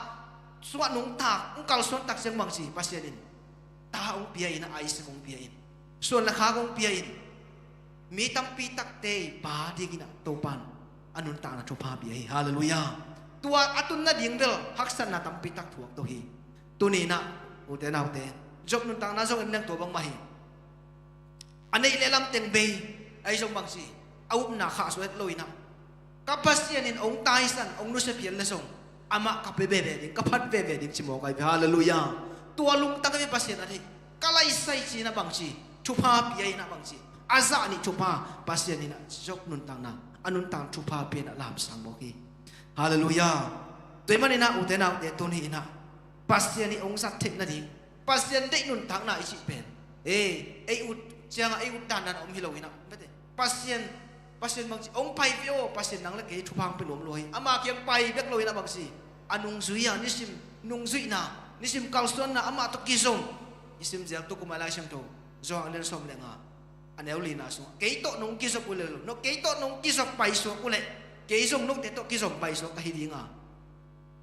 sungah nungtak, hong kalsuan tak ciang bangci, Pasian in ta hong pia in ah, Isaac hong pia in, suan le khak hong pia in, mi tampi takte pa dingin ah Topan a nuntakna thupha pia hi. Halleluiah. Tua a tun nading bel haksatna tampi tak thuak to hi. Tuni-in ah, ute naute, Job nuntakna zong en leng tua bangmah hi. A neih le lam teng bei, ahi zong bangci, a upna khahsuah het lo-in ah, ka Pasian in hong taisan, hong nusia phial le zong, amah ka pia veve ding, ka phat veve ding ci mawk ahi ve. Halleluiah. Tua lungtang hi ve Pasian a theih. Ka laisai ci-in ah bangci, thupha pia in ah bangci, a zah nih thupha Pasian in ah Job nuntakna, a nuntakna thupha pia in ah lamsang mawk hi. Halleluiah. Tua ahih manin ah, ute naute, tuni-in ah Pasian in hong zat theih nading, Pasian deih nuntakna i cih pen, ei, ei ut ciangah ei ut dandan a om hi lo-in ah, mate, Pasian, Pasian bangci, hong pai ve aw, Pasian nang le kei thupha hong pia nuam lua hi. Ama kiang pai bek lo-in ah bangci, a nungzui a, nisim nungzuihna, nisim kalsuanna, amah tawh kizom. I sim zel tuk uh mah Lai Siangtho, Johan lian sawm le nga, a neu lina sungah, "Kei tawh nong kizop uh leh lo, no, kei tawh nong kizop paisuak uh leh, Kei zong note tawh kizom paisuak ka hi ding a,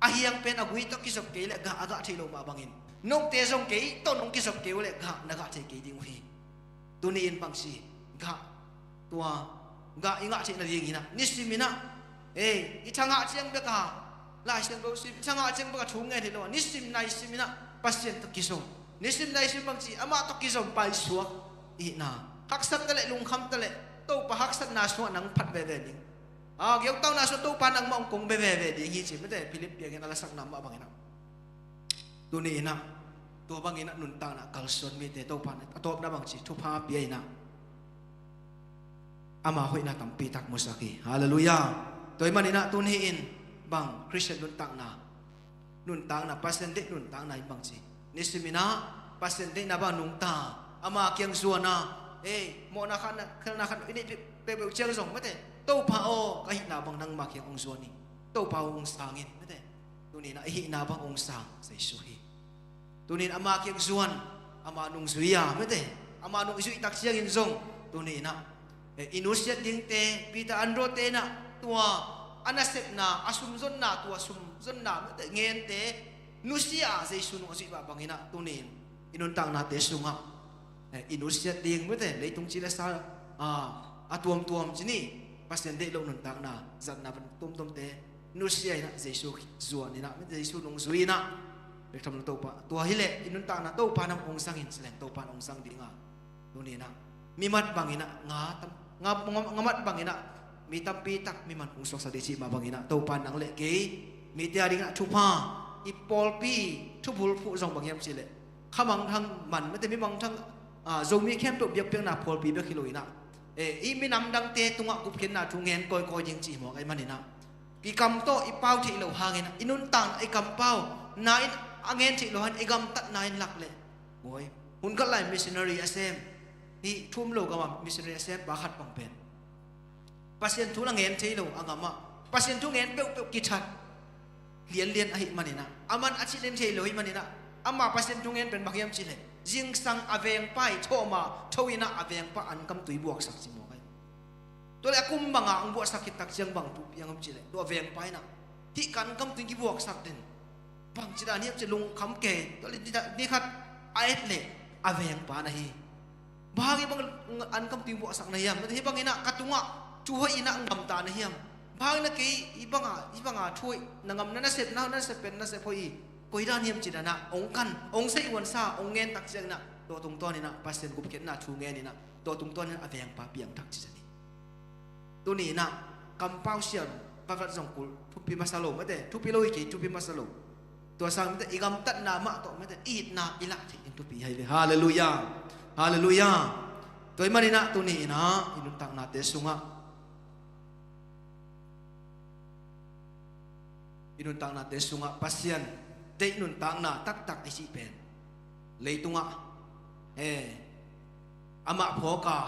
a hiang pen a gui tawh kizop kei leh gah a gah theih loh mah bangin, note zong kei tawh nong kizop kei uh leh gah na gah thei kei ding uh hi. Tuni-in bangci, gah, tua gah i ngah theih nadingin ah, nisimin ah, ei, i thangah ciang bek a, Lai Siangtho sim, i thangah ciang bek a thu ngen hi lo a, nisim naisim in ah Pasian tawh kizom. Nisim naisim bangci, amah tawh kizom paisuak i hihna, haksat ta leh, lungkham ta leh, Topa haksatna sungah nang phat veve ding. A, geutauhna sungah Topa nangmah hong kong bia veve ding hi ci, mate, Philip biakinn a lasakna mah bangin ah. Tuni-in ah, tua bangin ah nuntakna kalsuan mite Topa in a tawpna bangci thupha pia in ah, ama hoihna tampi tak musak hi. Halleluiah. Tua ahih manin ah tuni-in bang Khristian nuntakna, nuntakna, Pasian deih nuntakna in bangci, nisimin ah Pasian deihna bang nungta, ama kiang zuan a, ei, mawhna khatna, khelhna khat i neih peuhpeuh ciang zong, mate, Topa aw, ka hihna bang nangma kiang hong zuan in, Topa aw, hong sang in, mate. Tuni-in ah i hihna bang hong sang Jesu hi. Tuni-in ama kiang zuan, ama nungzui a, mate, ama nungzui tak ciangin zong, tuni-in ah, eh, i nusiat dingte, Peter, Andrew te in ah tua a nasepna, a sumzonna, tua sumzonna, mate, ngente nusia a, Jesu nung a zuih mah bangin ah tuni-in i nuntaknate sungah, eh, i nusiat ding, mate, leitung ci le sa, a, a tuamtuam ci ni, Pasian deih loh nuntakna, zatna tuamtuamte nusia in ah, Jesu zuan in ah, Jesu nungzui in ah, bek tham lo Topa. Tua hi leh i nuntakna Topa in hong sang in, ci leng Topa in hong sang ding a, tuni-in ah mimat bangin ah, nga tam, nga, nga, nga mat bangin ah mi tampi tak miman hong suaksak ding cih mah bangin ah, Topa in nang le kei mite a dingin ah thupha, i pawlpi thubulphuh zong bang hiam cih leh, kha mangthang man, mate, mi mangthang, a, Zomi khempeuh biakpiakna pawlpi bek hi lo in ah, e, i minam dangte tungah gupkhiatna thu ngen kawikawi ding cih hi mawk ahih manin ah, i kam tawh i pau theih loh hangin ah, i nuntakna, i kampau na in a ngen theih loh hangin i gamtatna in lak leh, maw, hun khat lai missionary a sem, hih thu um lo gamah missionary a sempa khat bang pen Pasian thu la ngen thei lo a gamah, Pasian thu ngen peuhpeuh kithat lianlian ahih manin ah, aman a cih len thei lo ahih manin ah, ama Pasian thu ngen pen bang hiam cih leh, zingsang a vengpa i thawh ma tho in ah, a vengpa ankam tui buaksak ci mawk ahi. Tua leh a kum banga hong buahsak khit tak ciang bang thu piang hiam cih leh, tua vengpa in ah, hih ka ankam tui kibuaksak den, bangci dan hiam cih leh, lungkham kei, tua leh ni khat a et leh a vengpa na hi. Bang hangin bang ankam tui buahsak na hiam? Hih bangin ah ka tungah thu hoih in ah gamta na hiam? Bang hangin ah kei hih banga, hih banga thu hoih na ngam, na nasepna, na nasep pen nasep hoih hi. Koi dan hiam cih dan ah hong kan, hong saih huansa, hong ngen tak ciangin ah, tua tungtawn in ah Pasian gupkhiatna thu ngen in ah, tua tungtawn in ah a vengpa piangthak ci zani. Tuni in ah kampau siam vatvat zong kul thupi masa lo, mate, thupi lo hi kei, thupi masa lo. Tua sang, mate, i gamtatna mah tawh, mate, i itna i lah theih in thupi hi ve. Halleluiah. Halleluiah. Tua ahih manin ah tuni in ah i nuntaknate sungah, i nuntaknate sungah Pasian deih nuntakna taktak i cih pen, leitungah, eh, amah phawk a,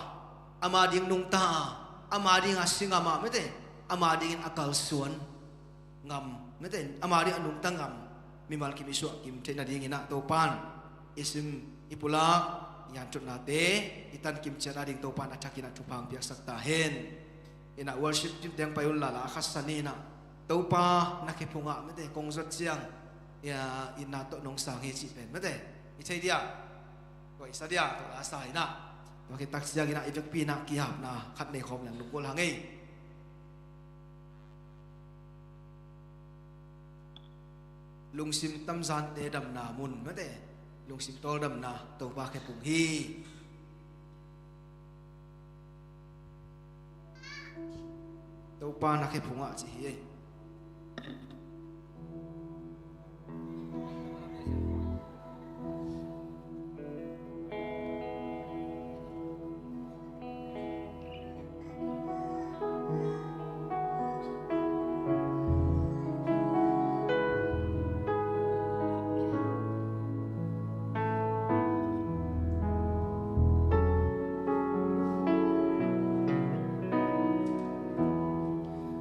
ama ding nungta a, ama ding a si ngam a, mate, ama dingin a kalsuan ngam, mate, ama ding a nungta ngam mimal kim i suah kim theih nadingin ah Topa'n i sim, i pulak, i hanciamnate i tan kim ciat nading Topa'n a thakin ah thupha hong piaksak ta hen. In ah worship team teng pai un la, la khat sa ni in ah, Topa na khe phungah, mate, kong zuat ciang, i, itna tawh nong sang hi cih pen, mate, i thei dia, tua i sa dia, tua la sa in ah, tua khit tak ciangin ah i vekpi in ah kihapna khat nei khawm leng lunggual hang ei. Lungsim tamzante damna mun, mate, lungsim tawldamna Topa khe phung hi. Topa na khe phungah ci hi ei.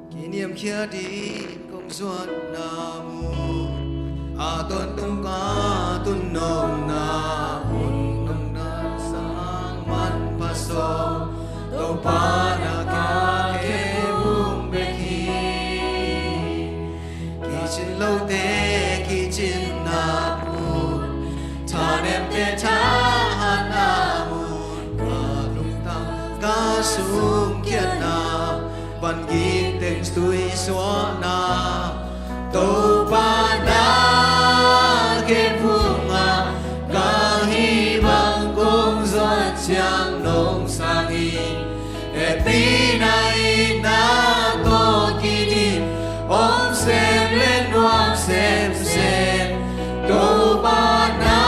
Kiniamkhiat in kong zuatna mun, a tawntung ka tun nopna mun, nong na sang manpha sawm, Topa na khe phung bek hi. Van gik teng tui suahna, Topa na khe phungah, ka hih bang kong zuat ciang nong sang hi. Hehpihna itna tawh kidim, om sem le nuam semsem, Topa na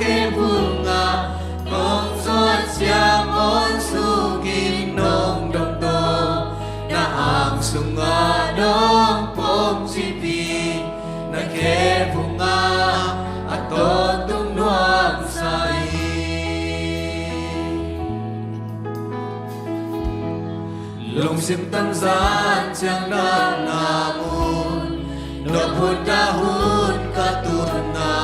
khe phungah, kong zuat ciang on sukin nong dong tawh, na ang sungah nong pom cipin, na khe phungah a tawh tung nuam sa hi. Lungsim tamzan ciang damna mun, lawphun dahun ka tunna,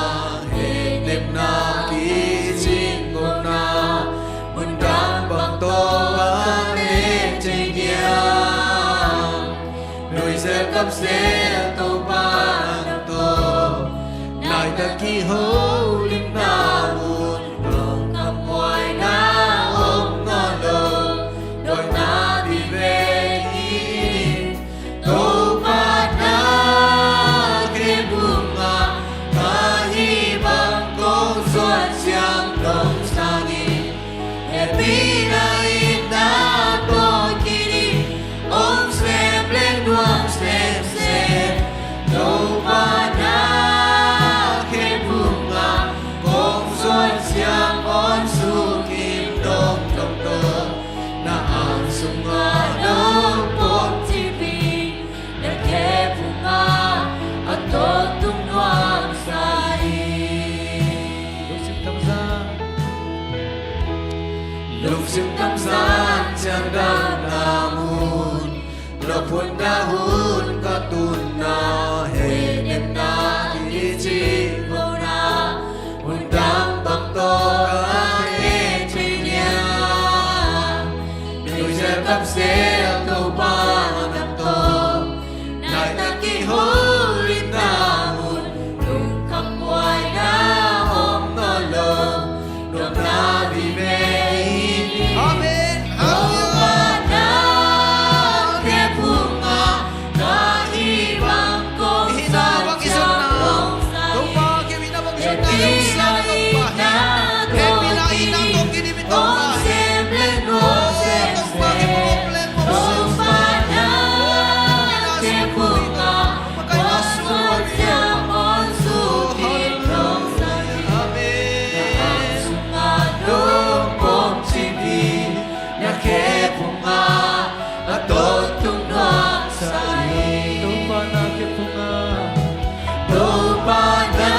hehnemna kicing kona, mun dang bang tawh ka ne thei dia. Nuizel kamsel Topa na tawh, naitak kiholimna mun, lungkham buaina om nawn lo, dawina vive hi. Topa na khe phungah, ka hih bang kong zuat ciang nong sang hi. Hehpihna itna tawh kidim, om sem le nuam semsem, Topa na khe phungah, kong zuat ciang on sukin nong dong tawh, na ang sungah nong pom cipin, na khe phungah a tawh tung nuam sa hi. Lungsim tamzan, lungsim tamzan ciang damna mun, lawphun dahun ka tunna, hehnemna kicing kona, mun dang bang tawh ka ne thei dia. Nuizel kamsel Topa na tawh, naitak kiholimna mun, lungkham buaina om nawn lo, dawina vive hi. Amen. Hallelujah. Topa na khe phungah, ka hih bang kong zuat ciang nong sang hi. Topa, ka hih bang kong zuat ciang nong sang hi. Topa, hehpihna itna tawh kidim hi Topa. Om sem le nuam semsem, Topa na khe phungah, kong zuat ciang on sukin nong sang hi. Amen. Na ang sungah nong pom cipin, na khe phungah a tawh tung nuam sa hi. Topa na khe phungah, Topa na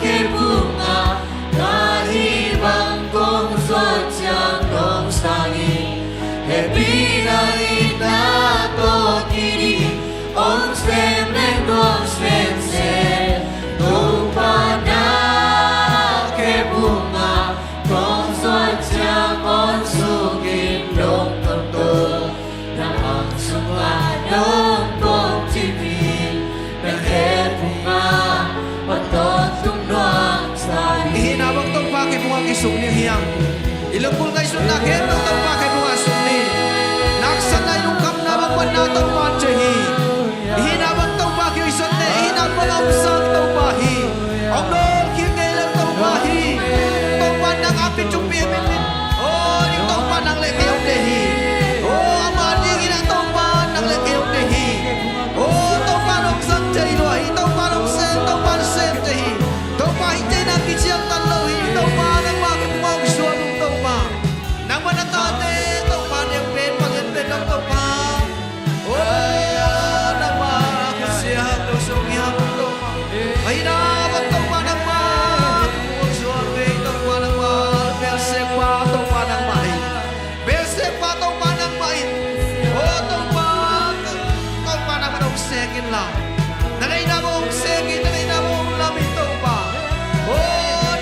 khe phungah, ka hih bang kong zuat ciang nong sang hi. Hehpihna itna tawh kidim, om sem le nuam semsem, Topa na khe phungah, kong zuat ciang on sukin nong dong tawh, na ang sungah nong pom cipin, na khe phungah a tawh tung nuam sa hi. I hihna bang Topa khe phungah kisuk ding hi hang. I lungkul ngaihsutna khempeuh Topa khe phungah suk ni. Naksanna, i lungkhamna bang, huatna Topa in ciah hi. I hihna bang Topa khe hoihzaw te, i hihna bang a omsang Topa hi. Hong nawlkhin ngei leng Topa hi. Topa nang a pi thupi min min. O, ning Topa nang le kei hong deih hi. O, ama dingin a Topa nang le kei hong deih hi. O, Topa nong zang thei lua hi. Topa nong sem, Topa nong sem thei hi. Topa hih teh na kiciamteh lo hi. Topa nangmah khe phungah hong suan ung Topa. Nangmah na tate Topa neu pen, pang en pen dong Topa. O, nangmah kiciamteh lo sung hiam Topa. Ahih na bang Topa nangmah khe phungah hong suan ve Topa nangmah. Belsekpa Topa nangmah hi. Belsekpa Topa nangmah in. O Topa, Topa nangmah hong sek inla. Na neihna bang hong sek in, na neihna bang hong lam in Topa. O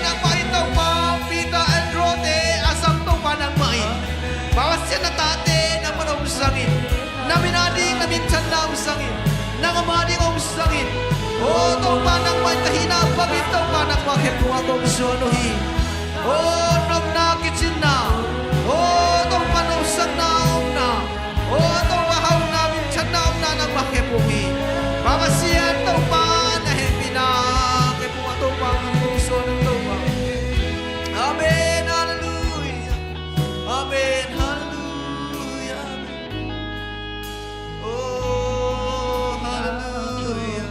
nangmah in Topa, Peter, Andrew te a zang Topa nangmah in. Pasian na tate nangmah hong zang in. Na min a ding, na minthanna hong zang in. Nang ama ding hong zang in. O Topa nangmah in ka hihna bangin Topa nangmah khe phungah kong suan uh hi. O nopna kicinna. O Topa nopsakna omna. Kong hi. Pa Pasian Topa, na hehpihna kei pumah Topa, kong suan Topa. Amen. Halleluia. Amen. Halleluia. Oh, halleluia.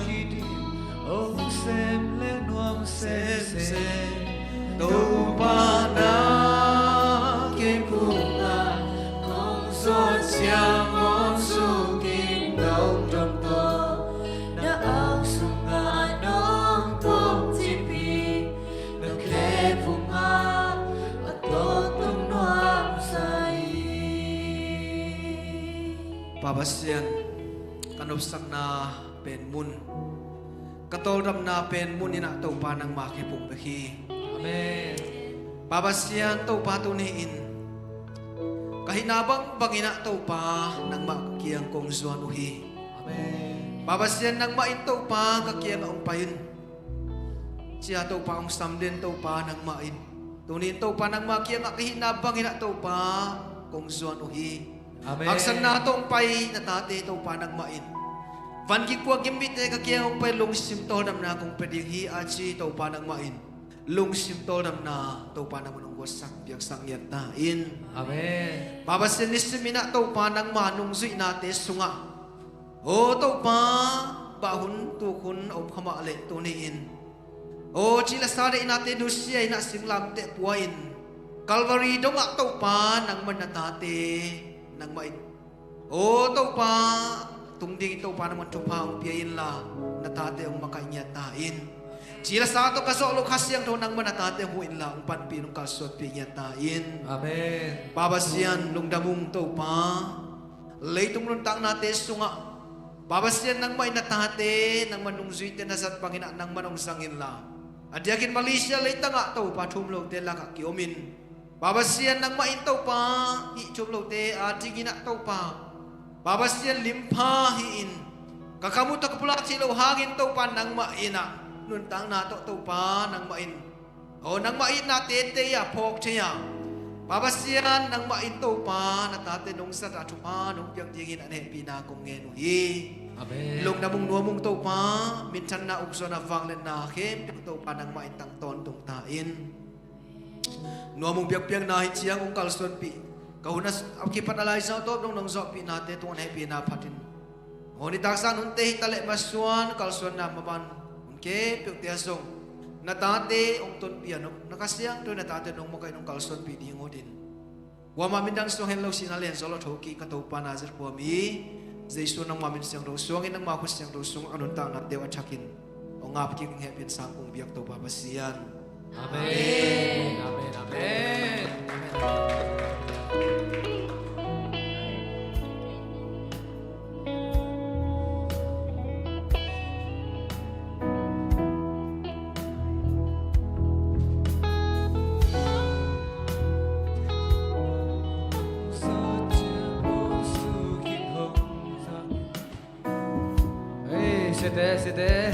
Ong sem le nuam semsem, Topa na kei pumah kong suan, siang hong sukin dong dong tawh, na au sungah nong pumcip hi, na khe pumah a tawntungin nuamsa hi. Pa Pasian, ka nopsakna pen mun, ka tawldamna pen mun in ah Topa nangmah kei pum bek hi. Amen. Pa Pasian Topa, tuni-in ka hihna bangbang in ah Topa nangmah kiang kong zuan uh hi. Amen. Pa Pasian, nangmah in Topa ka kiangah hong pai in. Cia Topa hong samden Topa nangmah in. Tuni-in Topa nangmah kiangah ka hihna bang in ah Topa kong zuan uh hi. Amen. Haksatna tawh hong pai na tate Topa nangmah in. Van kikuak gimpite ka kiang hong pai, lungsim tawldamna kong pia ding hi a ci Topa nangmah in. Lungsim tawldamna Topa nangmah in hong guatsak piaksak ngiat ta in. Amen. Pa Pasian, nisim in ah Topa nangma nungzuihnate sungah, aw Topa, bah hun tuk hun om kha mah leh tuni-in, aw cilesa deihnate nusia in ah singlamteh pua in, Calvary dongah Topa nangmah in na tate nangmah in, aw Topa, tung dingin Topa nangmah in thupha hong pia inla, na tate hong makaih ngiat ta in. Cilesa tawh ka zawh loh Kha Siangtho nangmah in na tate hong huh inla, hong panpih in hong kalsuanpih ngiat ta in. Amen. Pa Pasian, lungdam ung Topa. Leitung nuntaknate sungah, Pa Pasian, nangmah in na tate, nangmah nungzuite na zat bangin ah nangmah in hong zang inla, a diakin Malaysia leitangah Topa, thum lote lakah kiomin, Pa Pasian, nangmah in Topa, hih thum lote a dingin ah Topa, Pa Pasian, limpha hi-in, ka kam uh tawh ka pulak theih loh hangin Topa, nangmah in ah nuntakna tawh Topa, nangmah in, aw nangmah itna teitei a phawk thei a, Pa Pasian, nangmah in Topa na tate nong zat a thupha nong piak dingin an hehpihna kong ngen uh hi. Amen. Lungdam ung, nuam ung Topa, minthanna, ukzawhna, vangliatna khempeuh Topa nangmah in tang tawntung ta in. Nuam ung, biakpiakna hi ciang hong kalsuanpih, ka hun a kipan a laizang tawp dong nong zawhpihnate tungah hehpihna phat in. Aw nitak zan hunte hi taleh masuan kalsuanna maban hun khempeuhte ah zong na tate hong tonpih a, na Kha Siangtho in na tate nong makaih, nong kalsuanpih ding uh din, kuamah min dang suang hen lo, sihna lian zawl a thokik ka Topa Nazareth khua mi Jesu nangmah min siangtho suangin, nangmah khut siangtho sungah ka nuntaknate uh a thakin hong ngap kik ing, hehpih in sang kong biak Topa Pasian. Amen. Amen. Amen. Ei, siate, siate.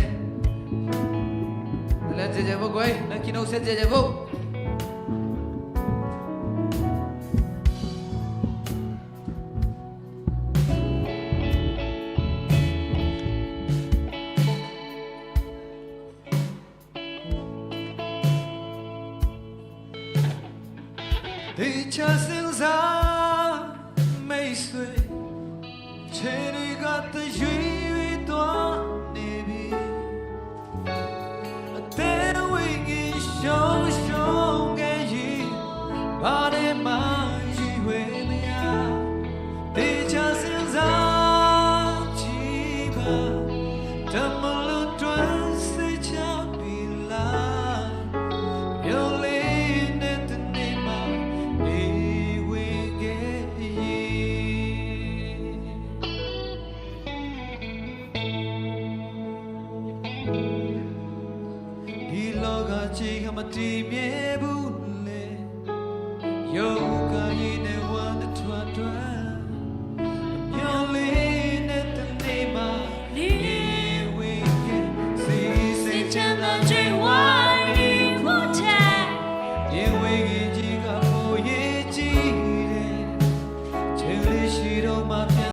Na lian ziahziah vo guai, na kino siat ziahziah vo. Teacher singza meisui, chenui gata yui tua nebi, ate wingin shong shong geyi, bade ma yi we maya. Teacher singza chiba, tamalun tuan se chapila.